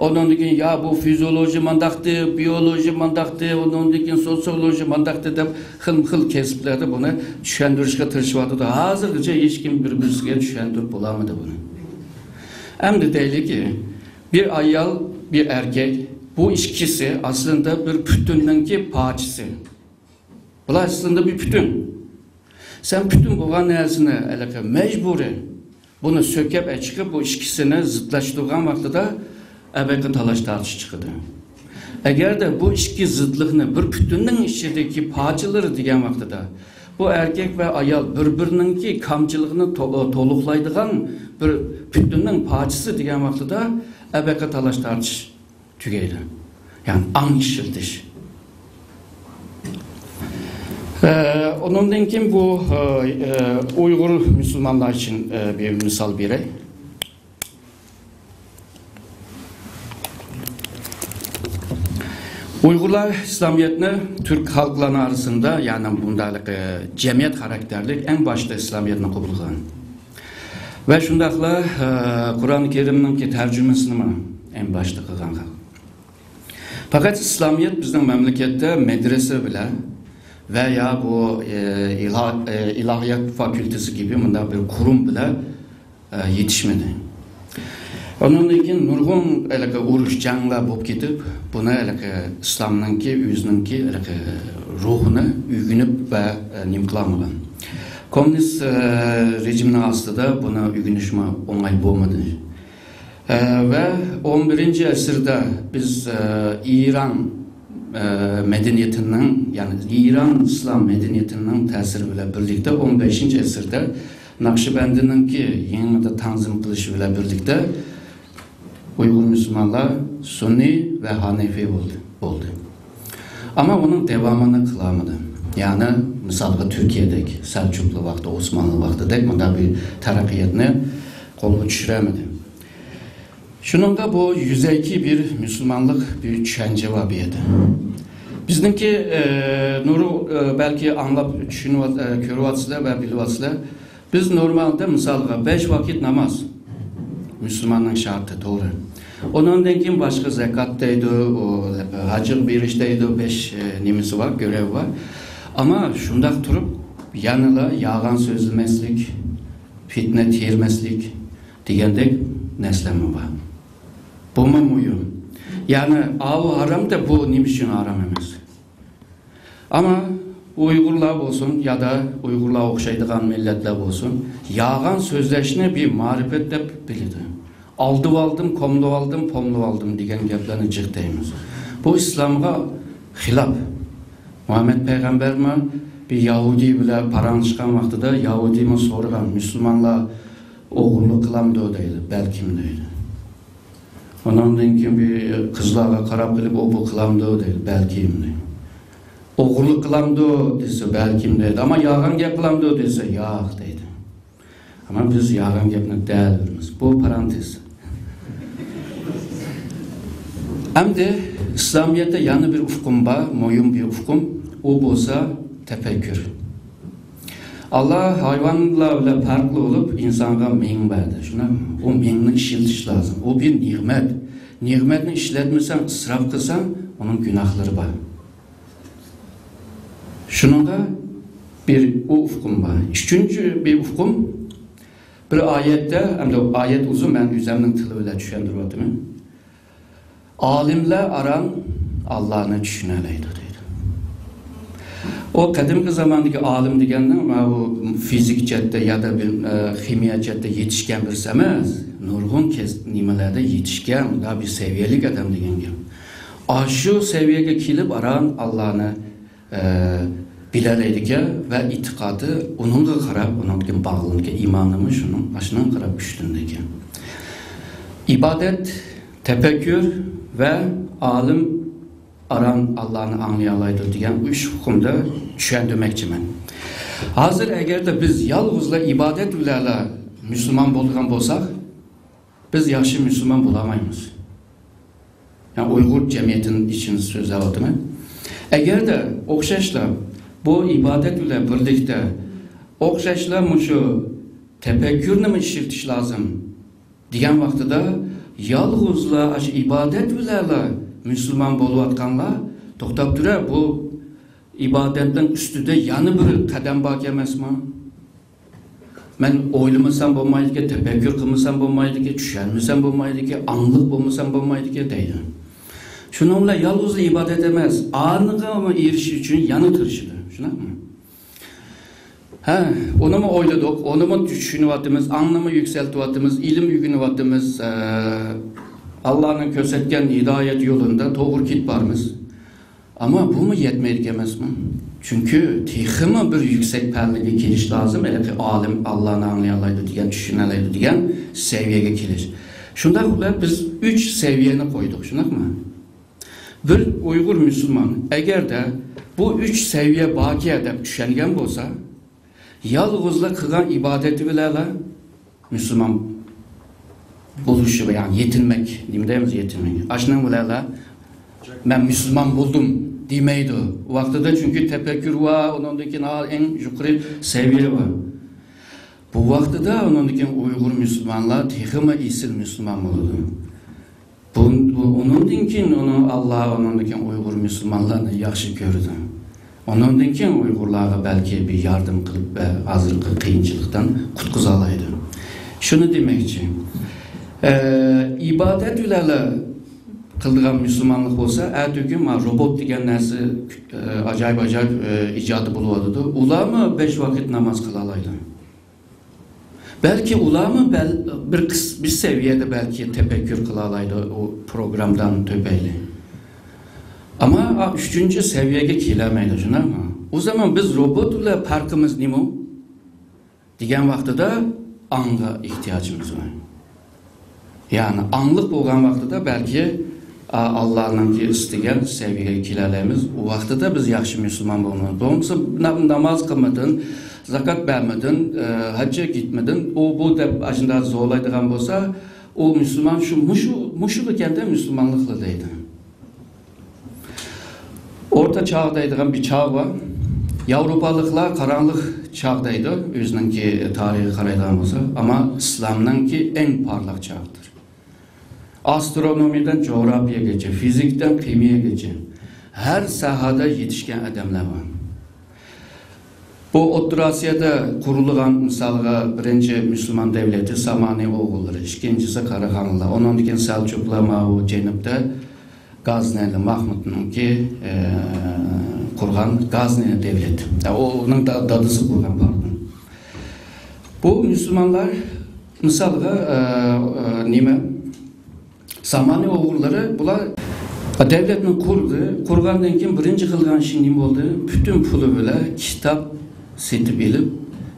ئۇنىڭدىن كېيىن يا بۇ فىزىولوگىيە مانداقتى، بىيولوگىيە مانداقتى، ئۇنىڭدىن كېيىن سوتسىيولوگىيە مانداقتى دەپ خىلمۇ خىل كەسىپلەردە بۇنى چۈشەندۈرۈشكە تىرىشىۋاتىدۇ. ھازىرغىچە ھېچكىم بىر-بىرسىگە چۈشەندۈرۈپ بولالمىدى بۇنى. ئەمدى دەيلىكى، بىر ئايال، بىر ئەركەك، بۇ ئىككىسى ئەسلىندە بىر پۈتۈننىڭكى پارچىسى. بۇلار ئەسلىندە بىر پۈتۈن. سەن پۈتۈن بولغان نەرسىنى ھېلىقى مەجبۇرىي بۇنى سۆكەپ ئەچىقىپ، بۇ ئىككىسىنى زىتلاشتۇرغان ۋاقتىدا ئەبەقى تالاش-تارتىش چىقىدۇ. ئەگەردە بۇ ئىككى زىتلىقنى بىر پۈتۈننىڭ ئىچىدىكى پارچىلىرى دېگەن ۋاقتىدا، بۇ ئەركەك ۋە ئايال بىر-بىرىنىڭكى كامچىلىقىنى تو-، تولۇقلايدىغان بىر پۈتۈننىڭ پارچىسى دېگەن ۋاقتىدا ئەبەقى تالاش-تارتىش تۈگەيدۇ. يەنى ئاڭ ئىشلىتىش. ئە، ئۇنىڭدىن كېيىن بۇ، ئە، ئە، ئۇيغۇر مۇسۇلمانلار ئۈچۈن، ئە، بىر مىسال بېرەي. ئۇيغۇرلار ئىسلامىيەتنى تۈرك خەلقلەرنىڭ ئارىسىدا، يەنى بۇنداق، ئە، جەمئىيەت خاراكتېرلىك ئەڭ باشتا ئىسلامىيەتنى قوبۇل قىلغان. ۋە شۇنداقلا، ئە، قۇرئان كەرىمنىڭكى تەرجىمىسىنىمۇ ئەڭ باشتا قىلغان خەلق. پەقەت ئىسلامىيەت بىزنىڭ مەملىكەتتە مەدرەسە بىلەن ۋە يا بۇ، ئە، ئىلا-، ئە، ئىلاھىيات فاكۇلتېسى كىبى مۇنداق بىر قۇرۇم بىلەن، ئە، يېتىشمىدى. ئۇنىڭدىن كېيىن نۇرغۇن ھېلىقى ئۇرۇش، جەڭلەر بولۇپ كېتىپ، بۇنى ھېلىقى ئىسلامنىڭكى، ئۆزىنىڭكى ھېلىقى روھىنى ئۆگىنىپ ۋە، ئە، نېمە قىلالمىغان. كوممۇنىست، ئە، رېجىمنىڭ ئاستىدا بۇنى ئۆگىنىشمۇ ئوڭاي بولمىدى. ئە، ۋە ئون بىرىنچى ئەسىردە بىز، ئە، ئىران، ئە، مەدەنىيىتىنىڭ، يەنى ئىران ئىسلام مەدەنىيىتىنىڭ تەسىرى بىلەن بىرلىكتە ئون بەشىنچى ئەسىردە نەقشىبەندىنىڭكى يېڭىدا تەنزىم قىلىشى بىلەن بىرلىكتە ئۇيغۇر مۇسۇلمانلار سۈننىي ۋە ھەنەفىي بولدى، بولدى. ئەمما ئۇنىڭ داۋامىنى قىلالمىدى. يەنى مىسالغا تۈركىيەدەك، سەلچۇقلار ۋاقتى، ئوسمانلى ۋاقتىدەك مۇنداق بىر تەرەققىياتنى قولغا چۈشۈرەلمىدى. شۇنىڭغا بۇ يۈزەكى بىر مۇسۇلمانلىق بىر چۈشەنچە بار بۇ يەردە. بىزنىڭكى، ئە، نۇرۇ-، ئە، بەلكى ئاڭلاپ چۈشىنىۋات-، ئە، كۆرۈۋاتىسىلەر ۋە بىلىۋاتىسىلەر. بىز نورمالدا مىسالغا بەش ۋاقىت ناماز. مۇسۇلماننىڭ شەرتى، توغرا. ئۇنىڭدىن كېيىن باشقا زەكات دەيدۇ، ئۇ ھاجغا بېرىش دەيدۇ، بەش، ئە، نېمىسى بار، گۆرەۋى بار. ئەمما شۇنداق تۇرۇپ يەنىلا يالغان سۆزلىمەسلىك، پىتنە تېرىمەسلىك دېگەندەك نەرسىلەرمۇ بار. بۇمۇ مۇھىم. يەنى ئاۋۇ ھارام دەپ بۇ نېمە ئۈچۈن ھارام ئەمەس؟ ئەمما ئۇيغۇرلار بولسۇن يادا ئۇيغۇرلارغا ئوخشايدىغان مىللەتلەر بولسۇن، يالغان سۆزلەشنى بىر مەرىپەت دەپ بىلىدۇ. ئالدىۋالدىم، كوملىۋالدىم، پوملىۋالدىم دېگەن گەپلەرنى جىق دەيمىز. بۇ ئىسلامغا خىلاپ. مۇھەممەد پەيغەمبەرمۇ بىر يەھۇدىي بىلەن پاراڭلاشقان ۋاقتىدا يەھۇدىيمۇ سورىغان، مۇسۇلمانلار ئوغرىلىق قىلامدۇ دەيدۇ، بەلكىم دەيدۇ. ئۇنىڭدىن كېيىن بىر قىزلارغا قاراپ قېلىپ، ئۇ بۇ قىلامدۇ دەيدۇ، بەلكىم دەيدۇ. ئوغرىلىق قىلامدۇ دېسە، بەلكىم دەيدۇ. ئەمما يالغان گەپ قىلامدۇ دېسە، ياق دەيدۇ. ئەمما بىز يالغان گەپنى دەۋېرىمىز. بۇ پارانتېز. ئەمدى ئىسلامىيەتتە يەنە بىر ئۇقۇم بار، مۇھىم بىر ئۇقۇم. ئۇ بولسا تەپەككۇر. ئاللا ھايۋانلار بىلەن پەرقلىق بولۇپ، ئىنسانغا مېڭە بەردى. شۇنداق، ئۇ مېڭىنى ئىشلىتىش لازىم. ئۇ بىر نېمەت. نېمەتنى ئىشلەتمىسەڭ، ئىسراپ قىلساڭ، ئۇنىڭ گۇناھلىرى بار. شۇنىڭغا بىر ئۇ ئۇقۇم بار. ئۈچىنچى بىر ئۇقۇم، بىر ئايەتتە، ئەمدى ئايەت ئۇزۇن، مەن ئۆزۈمنىڭ تىلى بىلەن چۈشەندۈرۈۋاتىمەن. ئالىملار ئاران ئاللانى چۈشىنەلەيدۇ دەيدۇ. ئۇ قەدىمكى زاماندىكى ئالىم دېگەننىڭ ماۋۇ فىزىك جەھەتتە يادا بىر، ئە، خىمىيە جەھەتتە يېتىشكەن بىرسى ئەمەس، نۇرغۇن كەس-، نېمىلەردە يېتىشكەن، مۇنداق بىر سەۋىيەلىك ئادەم دېگەن گەپ. ئاشۇ سەۋىيەگە كېلىپ ئاران ئاللانى ئە، بىلەلەيدىكەن ۋە ئېتىقادى ئۇنىڭغا قاراپ، ئۇنىڭدىن باغلىنىدىكەن، ئىمانىمۇ شۇنىڭ، ئاشۇنىڭغا قاراپ كۈچلىنىدىكەن. ئىبادەت، تەپەككۇر ۋە ئالىم ئاران ئاللانى ئاڭلىيالايدۇ دېگەن ئۈچ ئۇقۇمدا چۈشەندۈرمەكچىمەن. ھازىر ئەگەردە بىز يالغۇزلا ئىبادەت بىلەنلا مۇسۇلمان بولىدىغان بولساق، بىز ياخشى مۇسۇلمان بولالمايمىز. يەنى ئۇيغۇر جەمئىيىتىنىڭ ئىچىدە سۆزلەۋاتىمەن. ئەگەردە ئوخشاشلا بۇ ئىبادەت بىلەن بىرلىكتە ئوخشاشلا مۇشۇ تەپەككۇرنىمۇ ئىشلىتىش لازىم دېگەن ۋاقتىدا، يالغۇزلا ئاشۇ ئىبادەت بىلەنلا مۇسۇلمان بولۇۋاتقانلار، توختاپ تۇرە، بۇ ئىبادەتنىڭ ئۈستىدە يەنە بىر قەدەم باركەن ئەمەسمۇ؟ مەن ئويلىمىسام بولمايدىكەن، تەپەككۇر قىلمىسام بولمايدىكەن، چۈشەنمىسەم بولمايدىكەن، ئاڭلىق بولمىسام بولمايدىكەن دەيدۇ. شۇنىڭ بىلەن يالغۇزلا ئىبادەت ئەمەس، ئانىغا ئېرىشىش ئۈچۈن يەنە تىرىشىدۇ. شۇنداقمۇ؟ ھە، ئۇنىمۇ ئويلىدۇق، ئۇنىمۇ چۈشىنىۋاتىمىز، ئاڭنىمۇ يۈكسەلتىۋاتىمىز، ئىلىم ئۆگىنىۋاتىمىز، ئە، ئاللانىڭ كۆرسەتكەن ھىدايەت يولىدا توغرا كېتىپ بارىمىز. ئەمما بۇمۇ يەتمەيدىكەن ئەمەسمۇ؟ چۈنكى تېخىمۇ بىر يۈكسەك پەللىگە كېلىش لازىم، ھېلىقى ئالىم ئاللانى ئاڭلىيالايدۇ دېگەن، چۈشىنەلەيدۇ دېگەن سەۋىيەگە كېلىش. شۇنداق بىلەن بىز ئۈچ سەۋىيەنى قويدۇق، شۇنداقمۇ؟ بىر ئۇيغۇر مۇسۇلمان ئەگەردە بۇ ئۈچ سەۋىيە باركەن دەپ چۈشەنگەن بولسا، يالغۇزلا قىلغان ئىبادىتى بىلەنلا مۇسۇلمان بولۇشى، يەنى يېتىنمەك، نېمە دەيمىز، يېتىنمەك. ئاشۇنىڭ بىلەنلا مەن مۇسۇلمان بولدۇم دېمەيدۇ. ۋاقتىدا چۈنكى تەپەككۇر بار، ئۇنىڭدىن كېيىن ھا، ئەڭ يۇقىرى سەۋىيە بار. بۇ ۋاقتىدا ئۇنىڭدىن كېيىن ئۇيغۇر مۇسۇلمانلار تېخىمۇ ئېسىل مۇسۇلمان بولىدۇ. بۇ، بۇ، ئۇنىڭدىن كېيىن ئۇنىڭ ئاللا، ئۇنىڭدىن كېيىن ئۇيغۇر مۇسۇلمانلارنى ياخشى كۆرىدۇ. ئۇنىڭدىن كېيىن ئۇيغۇرلارغا بەلكى بىر ياردەم قىلىپ ۋە ھازىرقى قىيىنچىلىقتىن قۇتقۇزالايدۇ. شۇنى دېمەكچى. ئە، ئىبادەت بىلەنلا قىلىدىغان مۇسۇلمانلىق بولسا، ئەتىگۈن مانا روبوت دېگەن نەرسە، ئە، ئاجايىپ، ئاجايىپ، ئە، ئىجادى بولۇۋاتىدۇ. ئۇلارمۇ بەش ۋاقىت ناماز قىلالايدۇ. بەلكى ئۇلارمۇ بەل-، بىر قىس-، بىر سەۋىيەدە بەلكى تەپەككۇر قىلالايدۇ ئۇ پروگرامدان تۈپەيلى. ئەمما ئا، ئۈچىنچى سەۋىيەگە كېلەلمەيدۇ، شۇنداقمۇ؟ ئۇ زامان بىز روبوت بىلەن پەرقىمىز نېمە؟ دېگەن ۋاقتىدا ئاڭغا ئېھتىياجىمىز بار. يەنى ئاڭلىق بولغان ۋاقتىدا بەلكى، ئا، ئاللانىڭكى ئىستىگەن سەۋىيەگە كېلەلەيمىز. ئۇ ۋاقتىدا بىز ياخشى مۇسۇلمان بولىمىز. بولمىسا نا-، ناماز قىلمىدىڭ، زاكات بەرمىدىڭ، ئە، ھەججە كەتمىدىڭ، ئۇ بۇ دەپ ئاشۇنداق زورلايدىغان بولسا، ئۇ مۇسۇلمان شۇ، مۇشۇ، مۇشۇلىكەندە مۇسۇلمانلىقلا دەيدۇ. ئورتا چاغ دەيدىغان بىر چاغ بار. ياۋروپالىقلار قاراڭغۇلۇق چاغ دەيدۇ، ئۆزىنىڭكى تارىخىغا قارايدىغان بولسا. ئەمما ئىسلامنىڭكى ئەڭ پارلاق چاغىدۇر. ئاسترونومىيەدىن جۇغراپىيەگىچە، فىزىكتىن خىمىيەگىچە ھەر ساھەدە يېتىشكەن ئادەملەر بار. بۇ ئوتتۇرا ئاسىيادا قۇرۇلغان، مىسالغا، بىرىنچى مۇسۇلمان دەۋلىتى سامانى ئوغۇللىرى، ئىككىنچىسى قاراخانلىلار، ئۇنىڭدىن كېيىن سەلچۇقلار ماۋۇ جەنۇبتا غازنىنى، مەھمۇدنىڭكى، ئە، قۇرغان غازنىنى دەۋلىتى. ئۇ، ئۇنىڭ دا-، دادىسى قۇرغان، پاردون. بۇ مۇسۇلمانلار، مىسالغا، ئە، ئە، نېمە، سامانى ئوغۇللىرى بۇلار دەۋلەتنى قۇردى. قۇرغاندىن كېيىن بىرىنچى قىلغان ئىشى نېمە بولدى؟ پۈتۈن پۇلى بىلەن كىتاب سېتىپ ئېلىپ،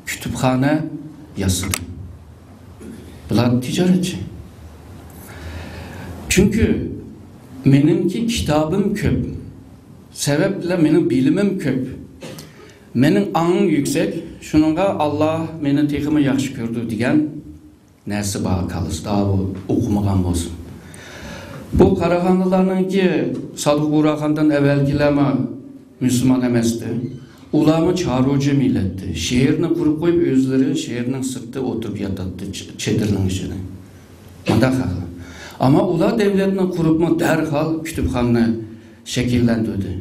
كۇتۇپخانا ياسىدى. بۇلار تىجارەتچى. چۈنكى مېنىڭكى كىتابىم كۆپ، سەۋەب بىلەن مېنىڭ بىلىمىم كۆپ، مېنىڭ ئاڭىم يۈكسەك، شۇنىڭغا ئاللا مېنى تېخىمۇ ياخشى كۆرىدۇ دېگەن نەرسە بار كاللىسىدا، ئۇ ئوقۇمىغان بولسۇن. بۇ قاراخانىلارنىڭكى سادىق بۇغراخاندىن ئەۋۋەلكىلەرمۇ مۇسۇلمان ئەمەستى. ئۇلارمۇ چارۋىچى مىللەتتى. شەھەرنى قۇرۇپ قويۇپ، ئۆزلىرى شەھەرنىڭ سىرتىدا ئولتۇرۇپ ياتاتتى، چ-، چېدىرنىڭ ئىچىدە. مۇنداق خەقلەر. ئەمما ئۇلار دەۋلەتنى قۇرۇپمۇ دەرھال كۇتۇپخانىنى شەكىللەندۈردى.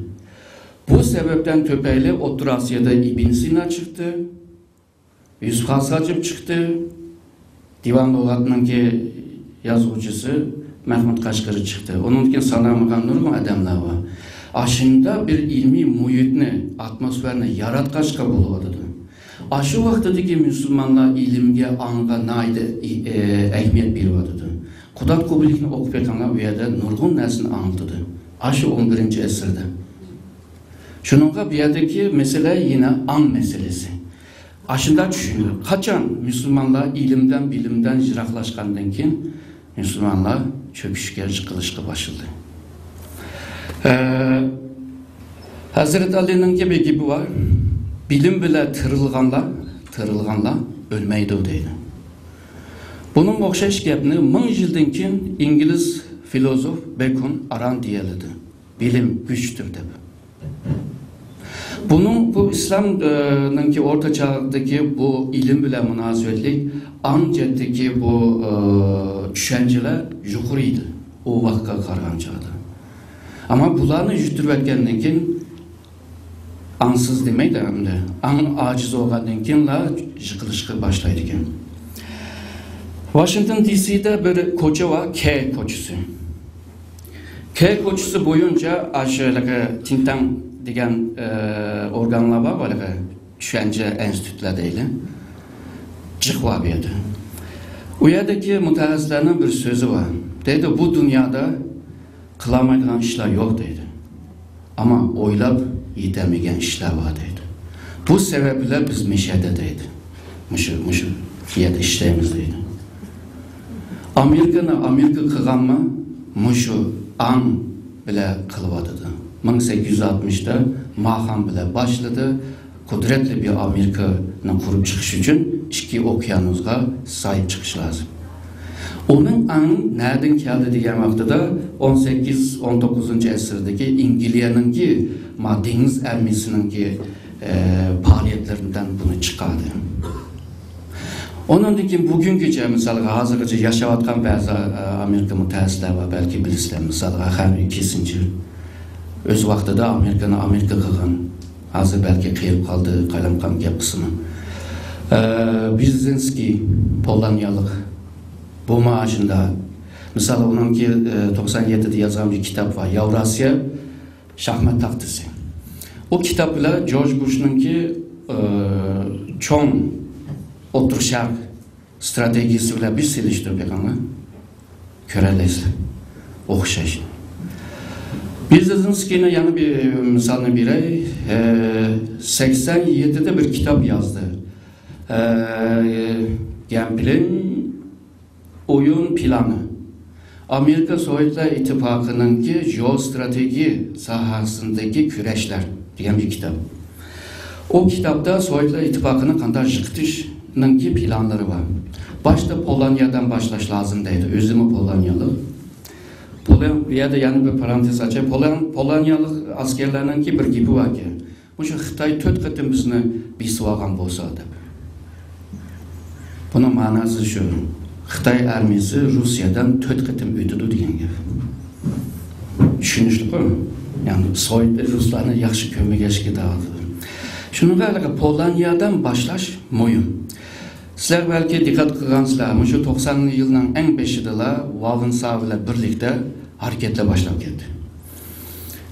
بۇ سەۋەبتىن تۈپەيلى ئوتتۇرا ئاسىيادا ئىبن سىنا چىقتى. يۈسۈپ خان ساجىپ چىقتى. دىۋان لۇغەتنىڭكى يازغۇچىسى مەھمۇد قەشقىرى چىقتى. ئۇنىڭدىن كېيىن سانالمىغان نۇرغۇن ئادەملەر بار. ئاشۇنداق بىر ئىلمىي مۇھىتنى، ئاتموسفېرانى ياراتقاچقا بولۇۋاتىدۇ. ئاشۇ ۋاقتىدىكى مۇسۇلمانلار ئىلىمگە، ئاڭغا ناھايىتى ئى-، ئە-، ئەھمىيەت بېرىۋاتىدۇ. قۇدرەت قۇبلىكنى ئوقۇپ بېقىڭلار، ئۇ يەردە نۇرغۇن نەرسىنى ئاڭلىتىدۇ. ئاشۇ ئون بىرىنچى ئەسىردە. شۇنىڭغا بۇ يەردىكى مەسىلە يەنە ئاڭ مەسىلىسى. ئاشۇنداق چۈشىنىدۇ. قاچان مۇسۇلمانلار ئىلىمدىن، بىلىمدىن يىراقلاشقاندىن كېيىن، مۇسۇلمانلار چۆكۈشكە، يىقىلىشقا باشلىدى. ئە، ھەزرىتى ئەلىنىڭكى بىر گېپى بار، «بىلىم بىلەن تىرىلغانلار، تىرىلغانلار ئۆلمەيدۇ» دەيدۇ. بۇنىڭغا ئوخشاش گەپنى مىڭ يىلدىن كېيىن ئىنگلىز فىلوزوف بېكون ئاران دېيەلىدى، بىلىم كۈچتۇر دەپ. بۇنىڭ، بۇ ئىسلام، ئە، نىڭكى ئورتا چاغدىكى بۇ ئىلىم بىلەن مۇناسىۋەتلىك ئاڭ جەھەتتىكى بۇ، ئە، چۈشەنچىلەر يۇقىرى ئىدى ئۇ ۋاقىتقا قارىغان چاغدا. ئەمما بۇلارنى يۈتتۈرۈۋەتكەندىن كېيىن، ئاڭسىز دېمەيدۇ ئەمدى، ئاڭ ئاجىز بولغاندىن كېيىنلا يىقىلىشقا باشلايدىكەن. ۋاشىنگتون دى سىدا بىر كوچا بار، كەي كوچىسى. كەي كوچىسى بويىچە ئاشۇ ھېلىقى تىڭتاڭ دېگەن، ئە، ئورگانلار بار، ھېلىقى چۈشەنچە ئىنستىتۇتلار دەيلى. جىق بار بۇ يەردە. ئۇ يەردىكى مۇتەخەسسىسلەرنىڭ بىر سۆزى بار. دەيدۇ، بۇ دۇنيادا قىلالمايدىغان ئىشلار يوق دەيدۇ. ئەمما ئويلاپ يېتەلمىگەن ئىشلار بار دەيدۇ. بۇ سەۋەب بىلەن بىز مىشەدە دەيدۇ. مۇشۇ، مۇشۇ يەردە ئىشلەيمىز دەيدۇ. ئامېرىكىنى ئامېرىكا قىلغانمۇ مۇشۇ ئاڭ بىلەن قىلىۋاتىدۇ. مىڭ سەككىز يۈز ئاتمىشتا ماخان بىلەن باشلىدى. قۇدرەتلىك بىر ئامېرىكىنى قۇرۇپ چىقىش ئۈچۈن ئىككى ئوكيانۇسقا ساھىب چىقىش لازىم. ئۇنىڭ ئاڭ نەدىن كەلدى دېگەن ۋاقتىدا، ئون سەككىز، ئون توققۇزىنچى ئەسىردىكى ئەنگلىيەنىڭكى ما دېڭىز ئارمىيىسىنىڭكى، ئە، پائالىيەتلىرىدىن بۇنى چىقاردى. ئۇنىڭدىن كېيىن بۈگۈنگىچە، مىسالغا، ھازىرغىچە ياشاۋاتقان بەزى، ئە، ئامېرىكا مۇتەخەسسىسلەر بار، بەلكى بىلىسىلەر. مىسالغا، خەنرى كىسسىنجېر ئۆز ۋاقتىدا ئامېرىكىنى ئامېرىكا قىلغان، ھازىر بەلكى قېرىپ قالدى، قايلامقام گەپ قىلسىمۇ. ئە، بېرېزىنسكىي، پولونىيالىق، بۇمۇ ئاشۇنداق. مىسال، ئۇنىڭكى، ئە، توقسان يەتتىدە يازغان بىر كىتاب بار، ياۋراسىيە شاھمات تاختىسى. ئۇ كىتاب بىلەن جورج بۇشنىڭكى، ئە، چوڭ ئوتتۇرا شەرق ستراتېگىيىسى بىلەن بىر سېلىشتۇرۇپ بېقىڭلار. كۆرەلەيسىلەر. ئوخشاش. بېرېزىنسكىينىڭ يەنە بىر مىسالىنى بېرەي. ئە، سەكسەن يەتتىدە بىر كىتاب يازدى. ئە، گەمبلىڭ ئويۇن پىلانى. ئامېرىكا سوۋېتلار ئىتتىپاقىنىڭكى جېئوستراتېگىيە ساھەسىندىكى كۈرەشلەر دېگەن بىر كىتاب. ئۇ كىتابتا سوۋېتلار ئىتتىپاقىنى قانداق يىقىتىشنىڭكى پىلانلىرى بار. باشتا پولونىيەدىن باشلاش لازىم دەيدۇ. ئۆزىمۇ پولونىيەلىك. پولون-، بۇ يەردە يەنە بىر پارانتېز ئاچاي. پولون-، پولونىيەلىك ئەسكەرلەرنىڭكى بىر گېپى باركەن. مۇشۇ خىتاي تۆت قېتىم بىزنى بېسىۋالغان بولسا دەپ. بۇنىڭ مەناسى شۇ. خىتاي ئارمىيىسى روسىيەدىن تۆت قېتىم ئۆتىدۇ دېگەن گەپ. چۈشىنىشلىكقۇ؟ يەنى سوۋېت رۇسلارنى ياخشى كۆرمىگەچكە دەۋاتىدۇ. شۇنىڭغا ھېلىقى پولونىيەدىن باشلاش مۇھىم. سىلەر بەلكى دىققەت قىلغانسىلەر، مۇشۇ توقسانىنچى يىلنىڭ ئەڭ بېشىدىلا ۋاۋېنسا بىلەن بىرلىكتە ھەرىكەتلەر باشلاپ كەتتى.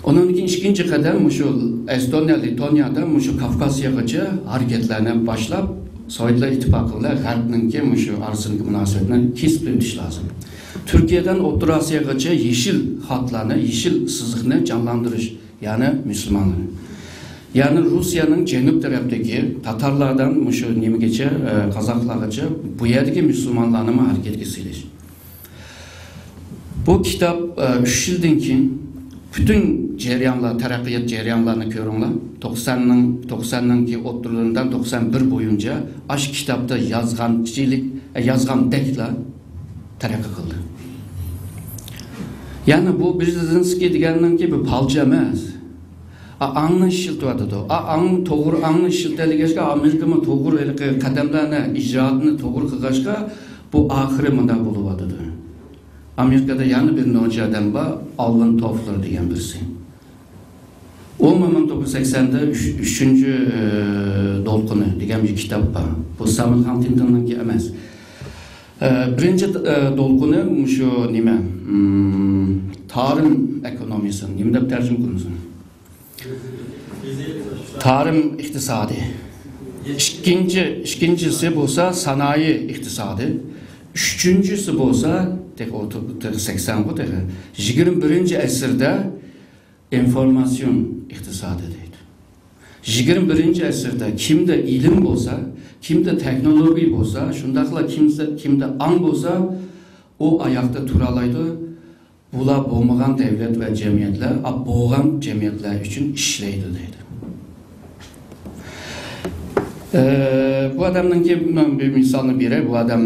ئۇنىڭدىن كېيىن ئىككىنچى قەدەم مۇشۇ ئەستونىيە، لىتونىيەدە مۇشۇ كافكاسىيەگىچە ھەرىكەتلەرنى باشلاپ، سوۋېتلار ئىتتىپاقى بىلەن غەربنىڭكى مۇشۇ ئارىسىدىكى مۇناسىۋەتنى كېسىپ ئۆتۈش لازىم. تۈركىيەدىن ئوتتۇرا ئاسىياغىچە يېشىل خەتلەرنى، يېشىل سىزىقنى جانلاندۇرۇش، يەنى مۇسۇلمانلار. يەنى روسىيەنىڭ جەنۇب تەرەپتىكى تاتارلاردىن مۇشۇ نېمىگىچە، ئە، قازاقلارغىچە بۇ يەردىكى مۇسۇلمانلارنىمۇ ھەرىكەتكە سېلىش. بۇ كىتاب، ئە، ئۈچ يىلدىن كېيىن پۈتۈن جەريانلار، تەرەققىيات جەريانلارنى كۆرۈڭلار. توقساننىڭ، توقساننىڭكى ئوتتۇرىلىرىدىن توقسان بىر بويىچە ئاشۇ كىتابتا يازغانچىلىك، ئە، يازغاندەكلا تەرەققىي قىلدى. يەنى بۇ بېرېزىنسكىي دېگەننىڭكى بىر پالچى ئەمەس. ئا-، ئاڭنى ئىشلىتىۋاتىدۇ. ئا-، ئاڭ، توغرا ئاڭنى ئىشلىتەلىگەچكە، ئامېرىكىمۇ توغرا ھېلىقى قەدەملەرنى، ئىجرائاتنى توغرا قىلغاچقا، بۇ ئاخىرى مۇنداق بولۇۋاتىدۇ. ئامېرىكىدا يەنە بىر نوچى ئادەم بار، ئالۋىن توفلېر دېگەن بىرسى. ئۇ مىڭ توققۇز يۈز سەكسەندە ئۈچ-، ئۈچىنچى، ئى، دولقۇنى دېگەن بىر كىتاب بار. بۇ سامۇئېل ھانتىنگتوننىڭكى ئەمەس. ئى، بىرىنچى، ئى، دولقۇنى مۇشۇ نېمە، ئىم، تارىم ئېكونومىيىسى، نېمە دەپ تەرجىمە قىلمىسۇن؟ تارىم ئىقتىسادى. ئىككىنچى، ئىككىنچىسى بولسا سانائىي ئىقتىسادى. ئۈچىنچىسى بولسا، تېخى ئوتتۇز، تېخى سەكسەن بۇ تېخى. يىگىرمە بىرىنچى ئەسىردە ئىنفورماتسىيون ئىقتىسادى دەيدۇ. يىگىرمە بىرىنچى ئەسىردە كىمدە ئىلىم بولسا، كىمدە تېخنولوگىيە بولسا، شۇنداقلا كىمسە-، كىمدە ئاڭ بولسا، ئۇ ئاياقتا تۇرالايدۇ. بۇلار بولمىغان دەۋلەت ۋە جەمئىيەتلەر، ئا، بولغان جەمئىيەتلەر ئۈچۈن ئىشلەيدۇ دەيدۇ. ئە، بۇ ئادەمنىڭكى مەن بىر مىسالنى بېرەي. بۇ ئادەم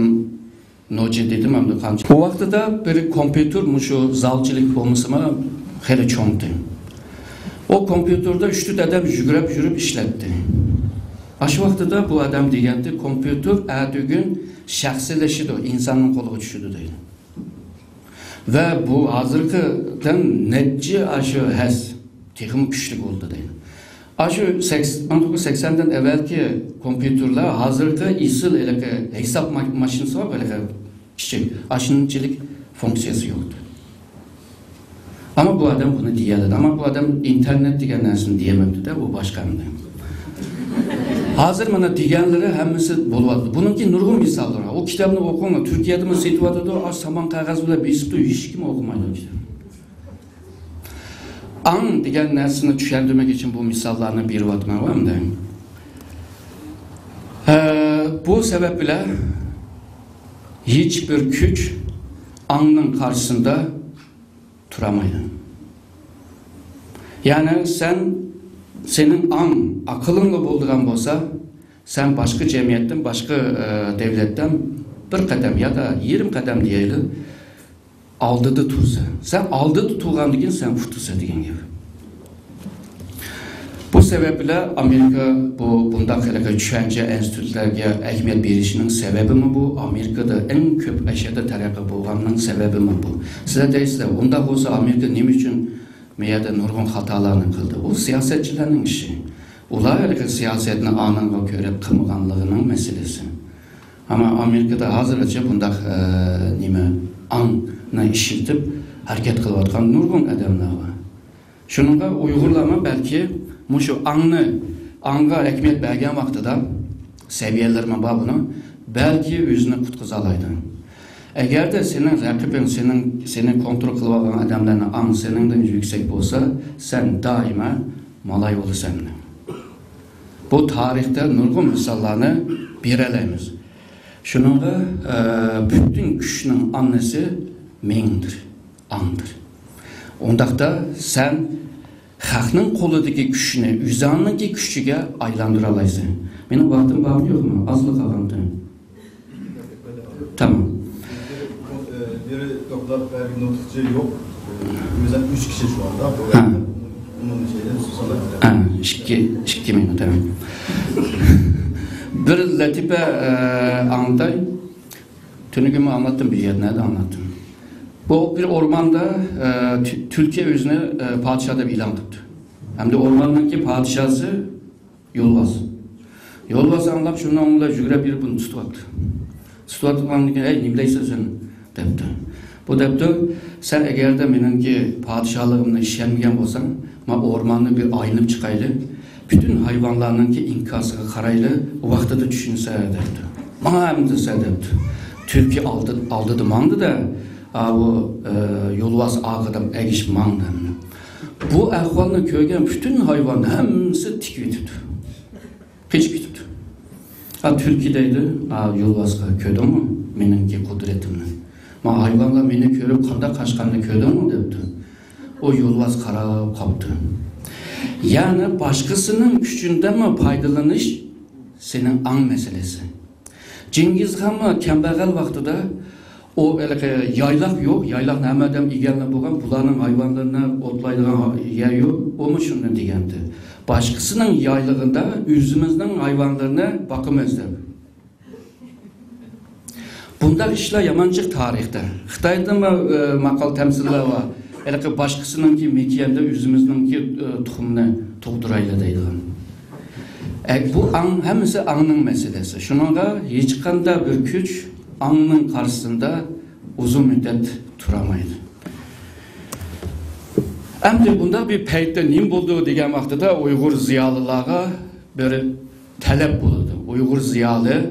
نوچى دېدىم ئەمدى قانچە. ئۇ ۋاقتىدا بىر كومپيۇتېر مۇشۇ زالچىلىك بولمىسىمۇ خېلى چوڭتى. ئۇ كومپيۇتېردا ئۈچ تۆت ئادەم يۈگرەپ يۈرۈپ ئىشلەتتى. ئاشۇ ۋاقتىدا بۇ ئادەم دېگەنتى، كومپيۇتېر ئەتىگۈن شەخسىيلىشىدۇ، ئىنساننىڭ قولىغا چۈشىدۇ دەيدۇ. ۋە بۇ ھازىرقىدىن نەچچە ئاشۇ ھەس تېخىمۇ كۈچلۈك بولدى دەيدۇ. ئاشۇ سەكس-، مىڭ توققۇز يۈز سەكسەندىن ئەۋۋەلكى كومپيۇتېرلار ھازىرقى ئېسىل ھېلىقى ھېساب ما-، ماشىنىسى بار، ھېلىقى كىچىك، ئاشۇنچىلىك فۇنكسىيەسى يوقتى. ئەمما بۇ ئادەم بۇنى دېيەلىدى. ئەمما بۇ ئادەم ئىنتېرنېت دېگەن نەرسىنى دېيەلمەپتۇ-دە، ئۇ باشقا ئەمدى. ھازىر مانا دېگەنلىرى ھەممىسى بولۇۋاتىدۇ. بۇنىڭكى نۇرغۇن مىساللىرى بار. ئۇ كىتابنى ئوقۇڭلار. تۈركىيەدىمۇ سېتىۋاتىدۇ، ئاشۇ سامان قەغەز بىلەن بېسىپتۇ، ھېچكىم ئوقۇمايدۇ ئۇ كىتابنى. ئاڭ دېگەن نەرسىنى چۈشەندۈرمەك ئۈچۈن بۇ مىساللارنى بېرىۋاتىمەن ئەمدى. ھە، بۇ سەۋەب بىلەن ھېچبىر كۈچ ئاڭنىڭ قارشىسىندا تۇرالمايدۇ. يەنى سەن، سېنىڭ ئاڭ، ئەقلىڭلا بولىدىغان بولسا، سەن باشقا جەمئىيەتتىن، باشقا، ئە، دۆلەتتىن بىر قەدەم يا دا يېرىم قەدەم دېيەيلى، ئالدىدا تۇرىسەن. سەن ئالدىدا تۇرغاندىن كېيىن سەن ئۇتۇلىسەن دېگەن گەپ. بۇ سەۋەب بىلەن ئامېرىكا بۇ، بۇنداق ھېلىقى چۈشەنچە ئىنستىتۇتلارغا ئەھمىيەت بېرىشىنىڭ سەۋەبىمۇ بۇ، ئامېرىكىدا ئەڭ كۆپ ئەشەددىي تەرەققىي بولغاننىڭ سەۋەبىمۇ بۇ. سىلەر دەيسىلەر، ئۇنداق بولسا ئامېرىكا نېمە ئۈچۈن بۇ يەردە نۇرغۇن خاتالارنى قىلدى؟ ئۇ سىياسەتچىلەرنىڭ ئىشى. ئۇلار ھېلىقى سىياسەتنى ئاڭىغا كۆرە قىلمىغانلىقىنىڭ مەسىلىسى. ئەمما ئامېرىكىدا ھازىرغىچە بۇنداق، ئە، نېمە، ئاڭنى ئىشلىتىپ ھەرىكەت قىلىۋاتقان نۇرغۇن ئادەملەر بار. شۇنىڭغا ئۇيغۇرلارمۇ بەلكى مۇشۇ ئاڭنى، ئاڭغا ئەھمىيەت بەرگەن ۋاقتىدا، سەۋىيەلىرىمۇ بار بۇنىڭ، بەلكى ئۆزىنى قۇتقۇزالايدۇ. ئەگەردە سېنىڭ رەقىبىڭ، سېنىڭ، سېنى كونترول قىلىۋالغان ئادەملەرنىڭ ئاڭ سېنىڭدىن يۈكسەك بولسا، سەن دائىما مالاي بولىسەن. بۇ تارىختا نۇرغۇن مىساللارنى بېرەلەيمىز. شۇنىڭغا، ئە، پۈتۈن كۈچنىڭ ئانىسى مېڭدۇر، ئاڭدۇر. ئۇنداقتا سەن خەقنىڭ قولىدىكى كۈچنى ئۆزۈڭنىڭكى كۈچىگە ئايلاندۇرالايسەن. مېنىڭ ۋاقتىم بارمۇ يوقمۇ؟ ئازلا قالغانتى. تامام. Biri, e, biri toplar vergi notuqçu yok. O yüzden üç kişi şu anda. Ha. Bunun şeyden susarlar. Ha, ikki, ikki minut, ha. Bir latife, e, anlatayım. Tünügümü anlattım bir yerine de anlattım. Bu bir ormanda, e, tü-, tilki özünü, e, padişah dep ilan qıptı. Hem de ormannıki padişahı يولۋاس. يولۋاس ئاڭلاپ شۇنىڭ بىلەن يۈگۈرۈپ بېرىپ بۇنى تۇتۇۋاپتۇ. تۇتۇۋاتقاندىن كېيىن، ئەي، نېمە دەيسەن سەن؟ دەپتۇ. بۇ دەپتۇ، سەن ئەگەردە مېنىڭكى پادىشاھلىقىمنى ئىشەنمىگەن بولساڭ، مانا ئورماننى بىر ئايلىنىپ چىقايلى. پۈتۈن ھايۋانلارنىڭكى ئىنكاسىغا قارايلى، ئۇ ۋاقتىدا چۈشىنىسەن دەپتۇ. ماڭا ئەمدى سەن دەپتۇ. تۈلكە ئالدى-، ئالدىدا ماڭدى-دە، ئاۋۇ، ئە، يولۋاس ئاغىدىم ئەگىشىپ ماڭدى. بۇ ئەھۋالنى كۆرگەن پۈتۈن ھايۋان ھەممىسى تىكىۋېتىپتۇ. قېچىپ كېتىپتۇ. ئا، تۈلكە دەيدۇ، ئا، يولۋاسقا، كۆردۈڭمۇ مېنىڭكى قۇدرىتىمنى؟ ما ھايۋانلار مېنى كۆرۈپ قانداق قاچقاننى كۆردۈڭمۇ؟ دەپتۇ. ئۇ يولۋاس قاراپ قاپتۇ. يەنى باشقىسىنىڭ كۈچىدىنمۇ پايدىلىنىش سېنىڭ ئاڭ مەسىلىسى. جىڭگىزخانمۇ كەمبەغەل ۋاقتىدا ئۇ ھېلىقى يايلاق يوق، يايلاقنى ھەممە ئادەم ئىگىلەپ بولغان، بۇلارنىڭ ھايۋانلىرىنى ئوتلايدىغان يەر يوق، ئۇمۇ شۇنى دېگەنتى. باشقىسىنىڭ يايلىقىدا ئۆزىمىزنىڭ ھايۋانلىرىنى باقىمىز دەپ. بۇنداق ئىشلار يامان جىق تارىختا. خىتايدىمۇ، ئە، ماقال تەمسىللەر بار. ھېلىقى باشقىسىنىڭكى مېكىيەندە ئۆزىمىزنىڭكى، ئە، تۇخۇمنى تۇغدۇرايلى دەيدىغان. ئە، بۇ ئاڭ، ھەممىسى ئاڭنىڭ مەسىلىسى. شۇنىڭغا ھېچقانداق بىر كۈچ ئاڭنىڭ قارشىسىندا ئۇزۇن مۇددەت تۇرالمايدۇ. ئەمدى بۇنداق بىر پەيتتە نېمە بولىدۇ دېگەن ۋاقتىدا ئۇيغۇر زىيالىيلارغا بىر تەلەپ بولىدۇ. ئۇيغۇر زىيالىي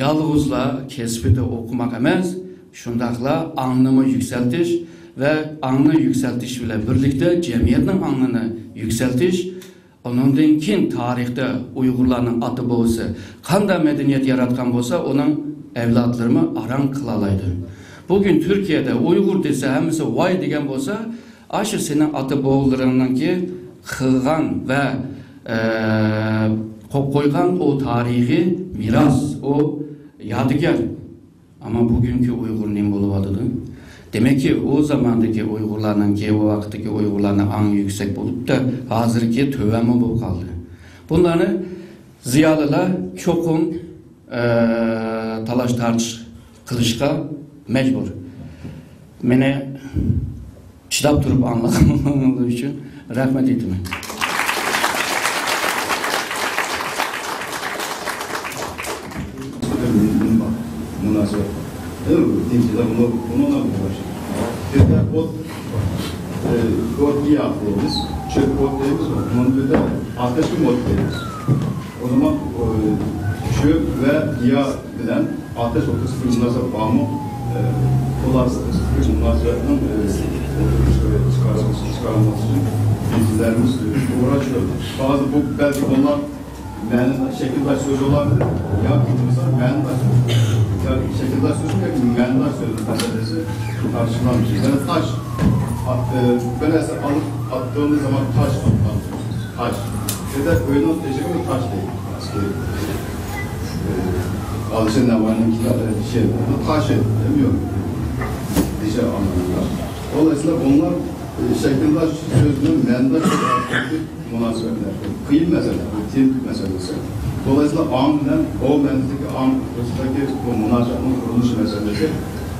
يالغۇزلا كەسپىدە ئوقۇماق ئەمەس، شۇنداقلا ئاڭنىمۇ يۈكسەلتىش ۋە ئاڭنى يۈكسەلتىش بىلەن بىرلىكتە جەمئىيەتنىڭ ئاڭىنى يۈكسەلتىش، ئۇنىڭدىن كېيىن تارىختا ئۇيغۇرلارنىڭ ئاتا-بوۋىسى قانداق مەدەنىيەت ياراتقان بولسا، ئۇنىڭ ئەۋلادلىرىمۇ ئاران قىلالايدۇ. بۈگۈن تۈركىيەدە ئۇيغۇر دېسە، ھەممىسى ۋاي دېگەن بولسا، ئاشۇ سېنىڭ ئاتا-بوۋىلىرىڭنىڭكى قىلغان ۋە، ئە، قويۇپ قويغان ئۇ تارىخىي مىراس، ئۇ يادىكار. ئەمما بۈگۈنكى ئۇيغۇر نېمە بولۇۋاتىدۇ؟ دېمەككى، ئۇ زاماندىكى ئۇيغۇرلارنىڭكى، ئۇ ۋاقىتتىكى ئۇيغۇرلارنىڭ ئاڭى يۈكسەك بولۇپتا، ھازىركى تۆۋەنمۇ بولۇپ قالدى. بۇلارنى زىيالىيلار چوقۇم، ئە، تالاش-تارتىش قىلىشقا مەجبۇر. مېنى چىداپ تۇرۇپ ئاڭلىغانلىقىڭلار ئۈچۈن رەھمەت ئېيتىمەن. مۇناسىۋەت. ئە، بۇ دىنچىلەر بۇنى، بۇنىڭغا بىر باشلىدى. بىردە ئوت، ئە، ئوت ياق دەيمىز، چۆپ ئوت دەيمىز، بۇنىڭ بىردە ئاتەشكە ئوت دەيمىز. ئۇ زامان، ئە، چۆپ ۋە گىياھ بىلەن ئاتەش ئوتتۇرىسىدىكى مۇناسىۋەت بارمۇ؟ ئە، خۇلاسىدىكى مۇناسىۋەتنىڭ، ئە، ئوتتۇرىغا چىقارىلىشى، چىقارىلماسى ئۈچۈن بىزلەرمىز ئۇغراش كۆردۇق. ھازىر بۇ بەلكى بۇلار مەنىداش شەكىلداش سۆز بولار، ياكى بولمىسا مەنىداش سۆز. ياكى شەكىلداش سۆزمۇ ياكى مەنىداش سۆز مەسىلىسى تارتىشىلمامدۇ؟ يەنە تاش. ئات-، ئە، بىر نەرسە ئالىپ ئاتتىغىنى زامان تاش ئاتقان. تاش. بىردە ئۆينىڭ تېشىغىمۇ تاش دەيدۇ. ئەسكى، ئە، ئالىشىر نەۋاينىڭ كىتابى، شېئىرى. بۇ تاش ئىدى، دېمەيدۇ. دېشە ئانىلار. دولايسىلەر بۇلار، ئە، شەكىلداش سۆز بىلەن مەنىداش مۇناسىۋەتلەر. قىيىن مەسىلە، بۇ تېمىتىك مەسىلىسى. دولايسىلەر ئاڭ بىلەن ئو مەنىدىكى ئاڭ ئوتتۇرىسىدىكى بۇ مۇنازىرەتنىڭ قۇرۇلۇشى مەسىلىسى،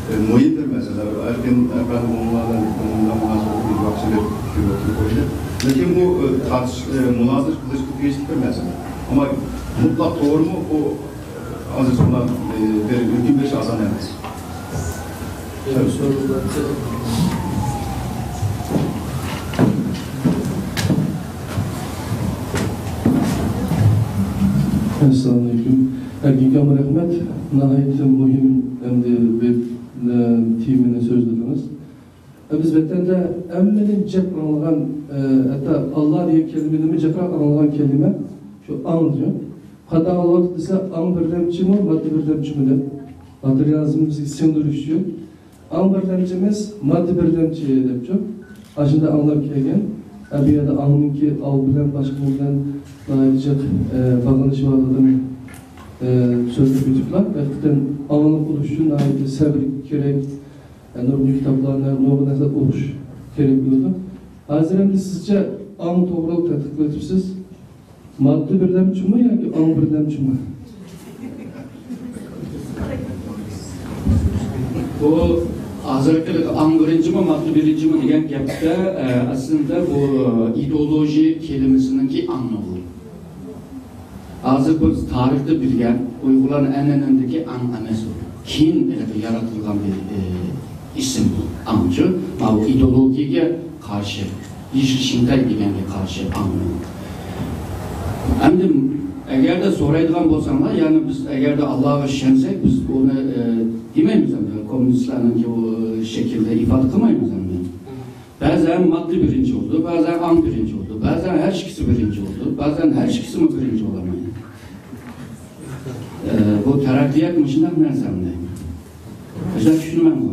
ئە، مۇھىم بىر مەسىلە. ئەركىن ئەپەندى بۇنىڭ بىلەن، بۇنىڭ بىلەن مۇناسىۋەتنى ياخشى بىر كۆرۈپ قويدى. لېكىن بۇ، ئە، تارتىش، ئە، مۇنازىرە قىلىشقا تېگىشلىك بىر مەسىلە. ئەمما مۇتلەق توغرىمۇ، ئۇ ھازىر شۇنداق، ئە، بىر ھۆكۈم بېرىش ئاسان ئەمەس. ئەسسالامۇئەلەيكۇم. ئەركىن ئاكام، رەھمەت. ناھايىتى مۇھىم ھەمدە بىر، ئە، تېمىنى سۆزلىدىڭىز. ئە، بىز ۋەتەندە ھەممىدىن جىق ئاڭلىغان، ئە، ھەتتا ئاللا دېگەن كەلىمىدىنمۇ جىقراق ئاڭلىغان كەلىمە شۇ ئاڭ دېگەن. قانداق ئاڭلىۋاتىدۇ دېسە، ئاڭ بىرلەمچىمۇ، ماددا بىرلەمچىمۇ دەپ. ئاتىرىيازمىزغا سىڭدۈرۈش ئۈچۈن. ئاڭ بىرلەمچىمىز ماددا بىرلەمچى دەپچۇ. ئاشۇنداق ئاڭلاپ كەلگەن. ئە، بۇ يەردە ئاڭنىڭكى ئاۋ بىلەن باشقىلار بىلەن ناھايىتى جىق، ئە، باغلىنىشى بارلىقىنى، ئە، سۆزلەپ ئۆتۈپلا. ھەقىقەتەن ئاڭلىق بولۇش ئۈچۈن ناھايىتى سەۋر كېرەك. ئە، نۇرغۇن كىتابلارنى، نۇرغۇن نەرسىلەر ئوقۇش كېرەك بولىدۇ. ھازىر ئەمدى سىزچە ئاڭ توغرىلىق تەتقىق قىلىۋېتىپسىز. ماددا بىرلەمچىمۇ ياكى ئاڭ بىرلەمچىمۇ؟ بۇ ھازىرقى ئاڭ بىرىنچىمۇ، ماددا بىرىنچىمۇ دېگەن گەپتە، ئە، ئەسلىدە بۇ ئىدېئولوگىيە كەلىمىسىنىڭكى ئاڭى بۇ. ھازىر بىز تارىختا بىلگەن ئۇيغۇرلارنىڭ ئەنئەنىدىكى ئاڭ ئەمەس ئۇ. كېيىن يارىتىلغان بىر، ئە، ئىسىم بۇ. ئاڭچۇ، ماۋۇ ئىدېئولوگىيەگە قارشى، يېشىل شىنتەي دېگەنگە قارشى ئاڭ. ئەمدى ئەگەردە سورايدىغان بولساڭلار، يەنى بىز ئەگەردە ئاللاغا ئىشەنسەك، بىز ئۇنى، ئە، دېمەيمىز ئەمدى، كوممۇنىستلارنىڭكى ئۇ شەكلىدە ئىپادە قىلمايمىز ئەمدى. بەزەن ماددا بىرىنچى بولىدۇ، بەزەن ئاڭ بىرىنچى بولىدۇ، بەزەن ھەر ئىككىسى بىرىنچى بولىدۇ، بەزەن ھەر ئىككىسىمۇ بىرىنچى بولالمايدۇ. ئە، بۇ تەرەققىيات مۇشۇنداق نەرسە ئەمدى. ئۆزۈم چۈشىنىمەنغۇ.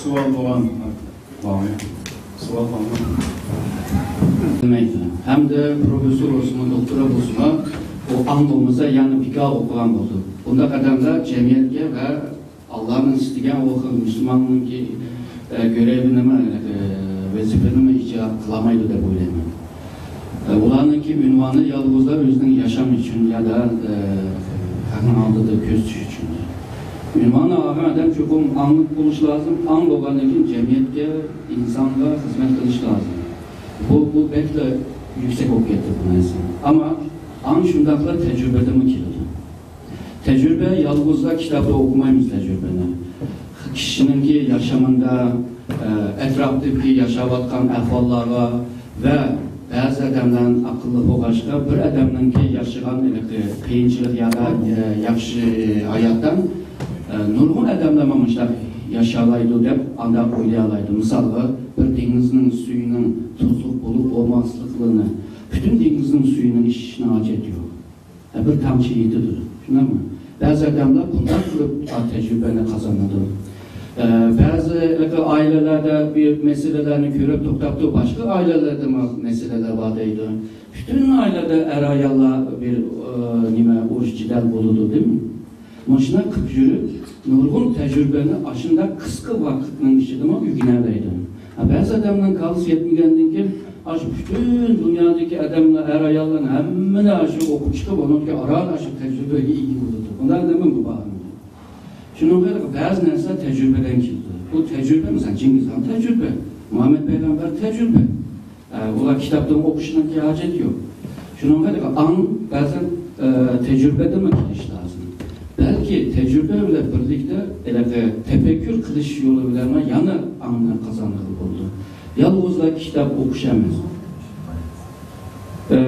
سوئال بولغان بارمۇ؟ سوئال بارمۇ؟ بىلمەيدۇ. ھەمدە پروفېسسور بولسىمۇ، دوكتورا بولسىمۇ، ئۇ ئاڭ بولمىسا، يەنە بىكار ئوقۇغان بولىدۇ. بۇنداق ئادەملەر جەمئىيەتكە ۋە ئاللانىڭ ئىستىگەن ئۇ خىل مۇسۇلماننىڭكى، ئە، گۆرەۋىنىمۇ، ئە، ۋەزىپىنىمۇ ئىجرا قىلالمايدۇ دەپ ئويلايمەن. ئە، ئۇلارنىڭكى ئۇنۋانى يالغۇزلا ئۆزىنىڭ ياشام ئۈچۈن يا دا، ئە، خەقنىڭ ئالدىدا كۆرسىتىش ئۈچۈن. ئۇنۋانى ئالغان ئادەم چوقۇم ئاڭلىق بولۇشى لازىم، ئاڭ بولغاندىن كېيىن جەمئىيەتكە، ئىنسانغا خىزمەت قىلىشى لازىم. بۇ، بۇ بەكلا يۈكسەك بولۇپ كەتتى بۇ نەرسە. ئەمما ئاڭ شۇنداقلا تەجرىبىدىنمۇ كېلىدۇ. تەجرىبە يالغۇزلا كىتابتا ئوقۇمايمىز تەجرىبىنى. كىشىنىڭكى ياشىمىدا، ئە، ئەتراپتىكى ياشاۋاتقان ئەھۋاللارغا ۋە بەزى ئادەملەر ئەقىللىق بولغاچقا، بىر ئادەمنىڭكى ياشىغان ھېلىقى قىيىنچىلىق يا دا، ئە، ياخشى ھاياتتىن، ئە، نۇرغۇن ئادەملەر مانا مۇشۇنداق ياشالايدۇ دەپ ئانداق ئويلايالايدۇ. مىسالغا، بىر دېڭىزنىڭ سۈيىنىڭ تۇزلۇق بولۇپ بولماسلىقىنى، پۈتۈن دېڭىزنىڭ سۈيىنىڭ ئىچىشىنىڭ ھاجەت يوق. بىر تامچە يېتىدۇ، شۇنداقمۇ؟ بەزى ئادەملەر بۇنداق قىلىپ تەجرىبىنى قازىنىدۇ. ئە، بەزى ھېلىقى ئائىلىلەردە بىر مەسىلىلەرنى كۆرۈپ توختاپتۇ، باشقا ئائىلىلەردىمۇ مەسىلىلەر بار دەيدۇ. پۈتۈن ئائىلىدە ئەر-ئاياللار بىر، ئە، نېمە، ئۇرۇش-جېدەل بولىدۇ، دېمەي. مۇشۇنداق قىلىپ يۈرۈپ، نۇرغۇن تەجرىبىنى ئاشۇنداق قىسقا ۋاقىتنىڭ ئىچىدىمۇ ئۆگىنەلەيدۇ. ھە، بەزى ئادەمنىڭ كاللىسى يەتمىگەندىن كېيىن، ئاشۇ پۈتۈن دۇنيادىكى ئادەملەر، ئەر-ئاياللارنىڭ ھەممىنى ئاشۇ ئوقۇپ چىقىپ، ئۇنىڭكى ئاران ئاشۇ تەجرىبىگە ئىگە بولىدۇ. بۇنداق نېمە بار؟ شۇنىڭغا بەزى نەرسە تەجرىبىدىن كېلىدۇ. بۇ تەجرىبە، مەسىلەن، چىڭگىزخان تەجرىبە، مۇھەممەد پەيغەمبەر تەجرىبە. ئە، ئۇلار كىتابتىن ئوقۇشنىڭكى ھاجىتى يوق. شۇنىڭغا ئاڭ بەزەن، ئە، تەجرىبىدىنمۇ كېلىشى لازىم. بەلكى تەجرىبە بىلەن بىرلىكتە ھېلىقى تەپەككۇر قىلىش يولى بىلەنمۇ يەنە ئاڭنى قازانغىلى بولىدۇ. يالغۇزلا كىتاب ئوقۇش ئەمەس. ئە،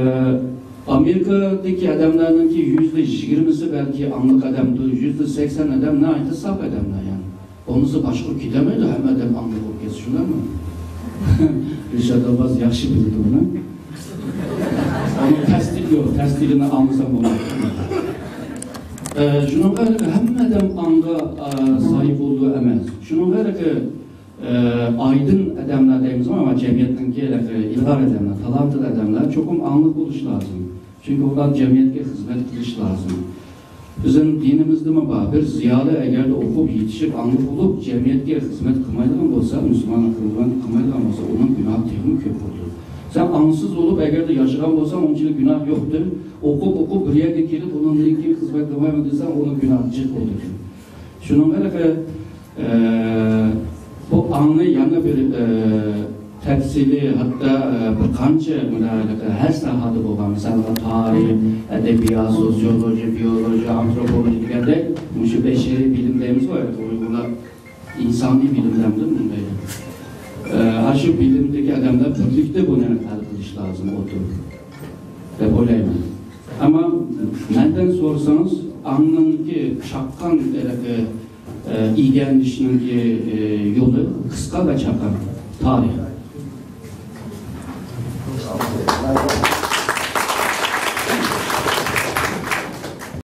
ئامېرىكادىكى ئادەملەرنىڭكى يۈزدە يىگىرمىسى بەلكى ئاڭلىق ئادەمدۇر، يۈزدە سەكسەن ئادەم ناھايىتى ساپ ئادەملەر يەنى. بولمىسا باشقۇرۇپ كېتەلمەيدۇ، ھەممە ئادەم ئاڭلىق بولۇپ كەتسە، شۇنداقمۇ؟ رىشات ئابباس ياخشى بىلىدۇ بۇنى. ئۇنىڭ تەستىقى يوق، تەستىقىنى ئاڭلىسام بولمايدۇ. ئە، شۇنىڭغا ھەممە ئادەم ئاڭغا، ئە، ساھىب بولىدۇ ئەمەس. شۇنىڭغا ئە، ئايدىڭ ئادەملەر دەيمىزغۇ، ئەمما جەمئىيەتنىڭكى ئىلغار ئادەملەر، تالانتلىق ئادەملەر چوقۇم ئاڭلىق بولۇشى لازىم. چۈنكى ئۇلار جەمئىيەتكە خىزمەت قىلىشى لازىم. بىزنىڭ دىنىمىزدىمۇ بار، بىر زىيالىي ئەگەردە ئوقۇپ يېتىشىپ ئاڭلىق بولۇپ، جەمئىيەتكە خىزمەت قىلمايدىغان بولسا، مۇسۇلمانلىق خىزمەت قىلمايدىغان بولسا، ئۇنىڭ گۇناھى تېخىمۇ كۆپ بولىدۇ. سەن ئاڭسىز بولۇپ ئەگەردە ياشىغان بولساڭ، ئۇنچىلىك گۇناھ يوقتۇر. ئوقۇپ، ئوقۇپ بىر يەرگە كېلىپ، ئۇنىڭدىن كېيىن خىزمەت قىلمايمەن دېسەڭ، ئۇنىڭ گۇناھى جىق بولىدۇ. شۇنىڭغا ھېلىقى، ئە، بۇ ئاڭنى يەنە بىر، ئە، تەپسىلىي، ھەتتا، ئە، بىر قانچە مۇنداق ھېلىقى ھەر ساھەدە بولغان، مىسالغا، تارىخ، ئەدەبىيات، سوتسىيولوگىيە، بىيولوگىيە، ئانتروپولوگىيە دېگەندەك، مۇشۇ بەشىرىي بىلىم دەيمىزغۇ، ئۇيغۇرلار ئىنسانىي بىلىملەردىن بۇنداق. ئە، ئاشۇ بىلىمدىكى ئادەملەر بىرلىكتە بۇنى ھەل قىلىش لازىم ئولتۇرۇپ، دەپ ئويلايمەن. ئەمما مەندىن سورىسىڭىز، ئاڭنىڭكى چاققان ھېلىقى ئە، ئىگىلىنىشنىڭكى، ئە، يولى قىسقا ۋە چاققان. تارىخ.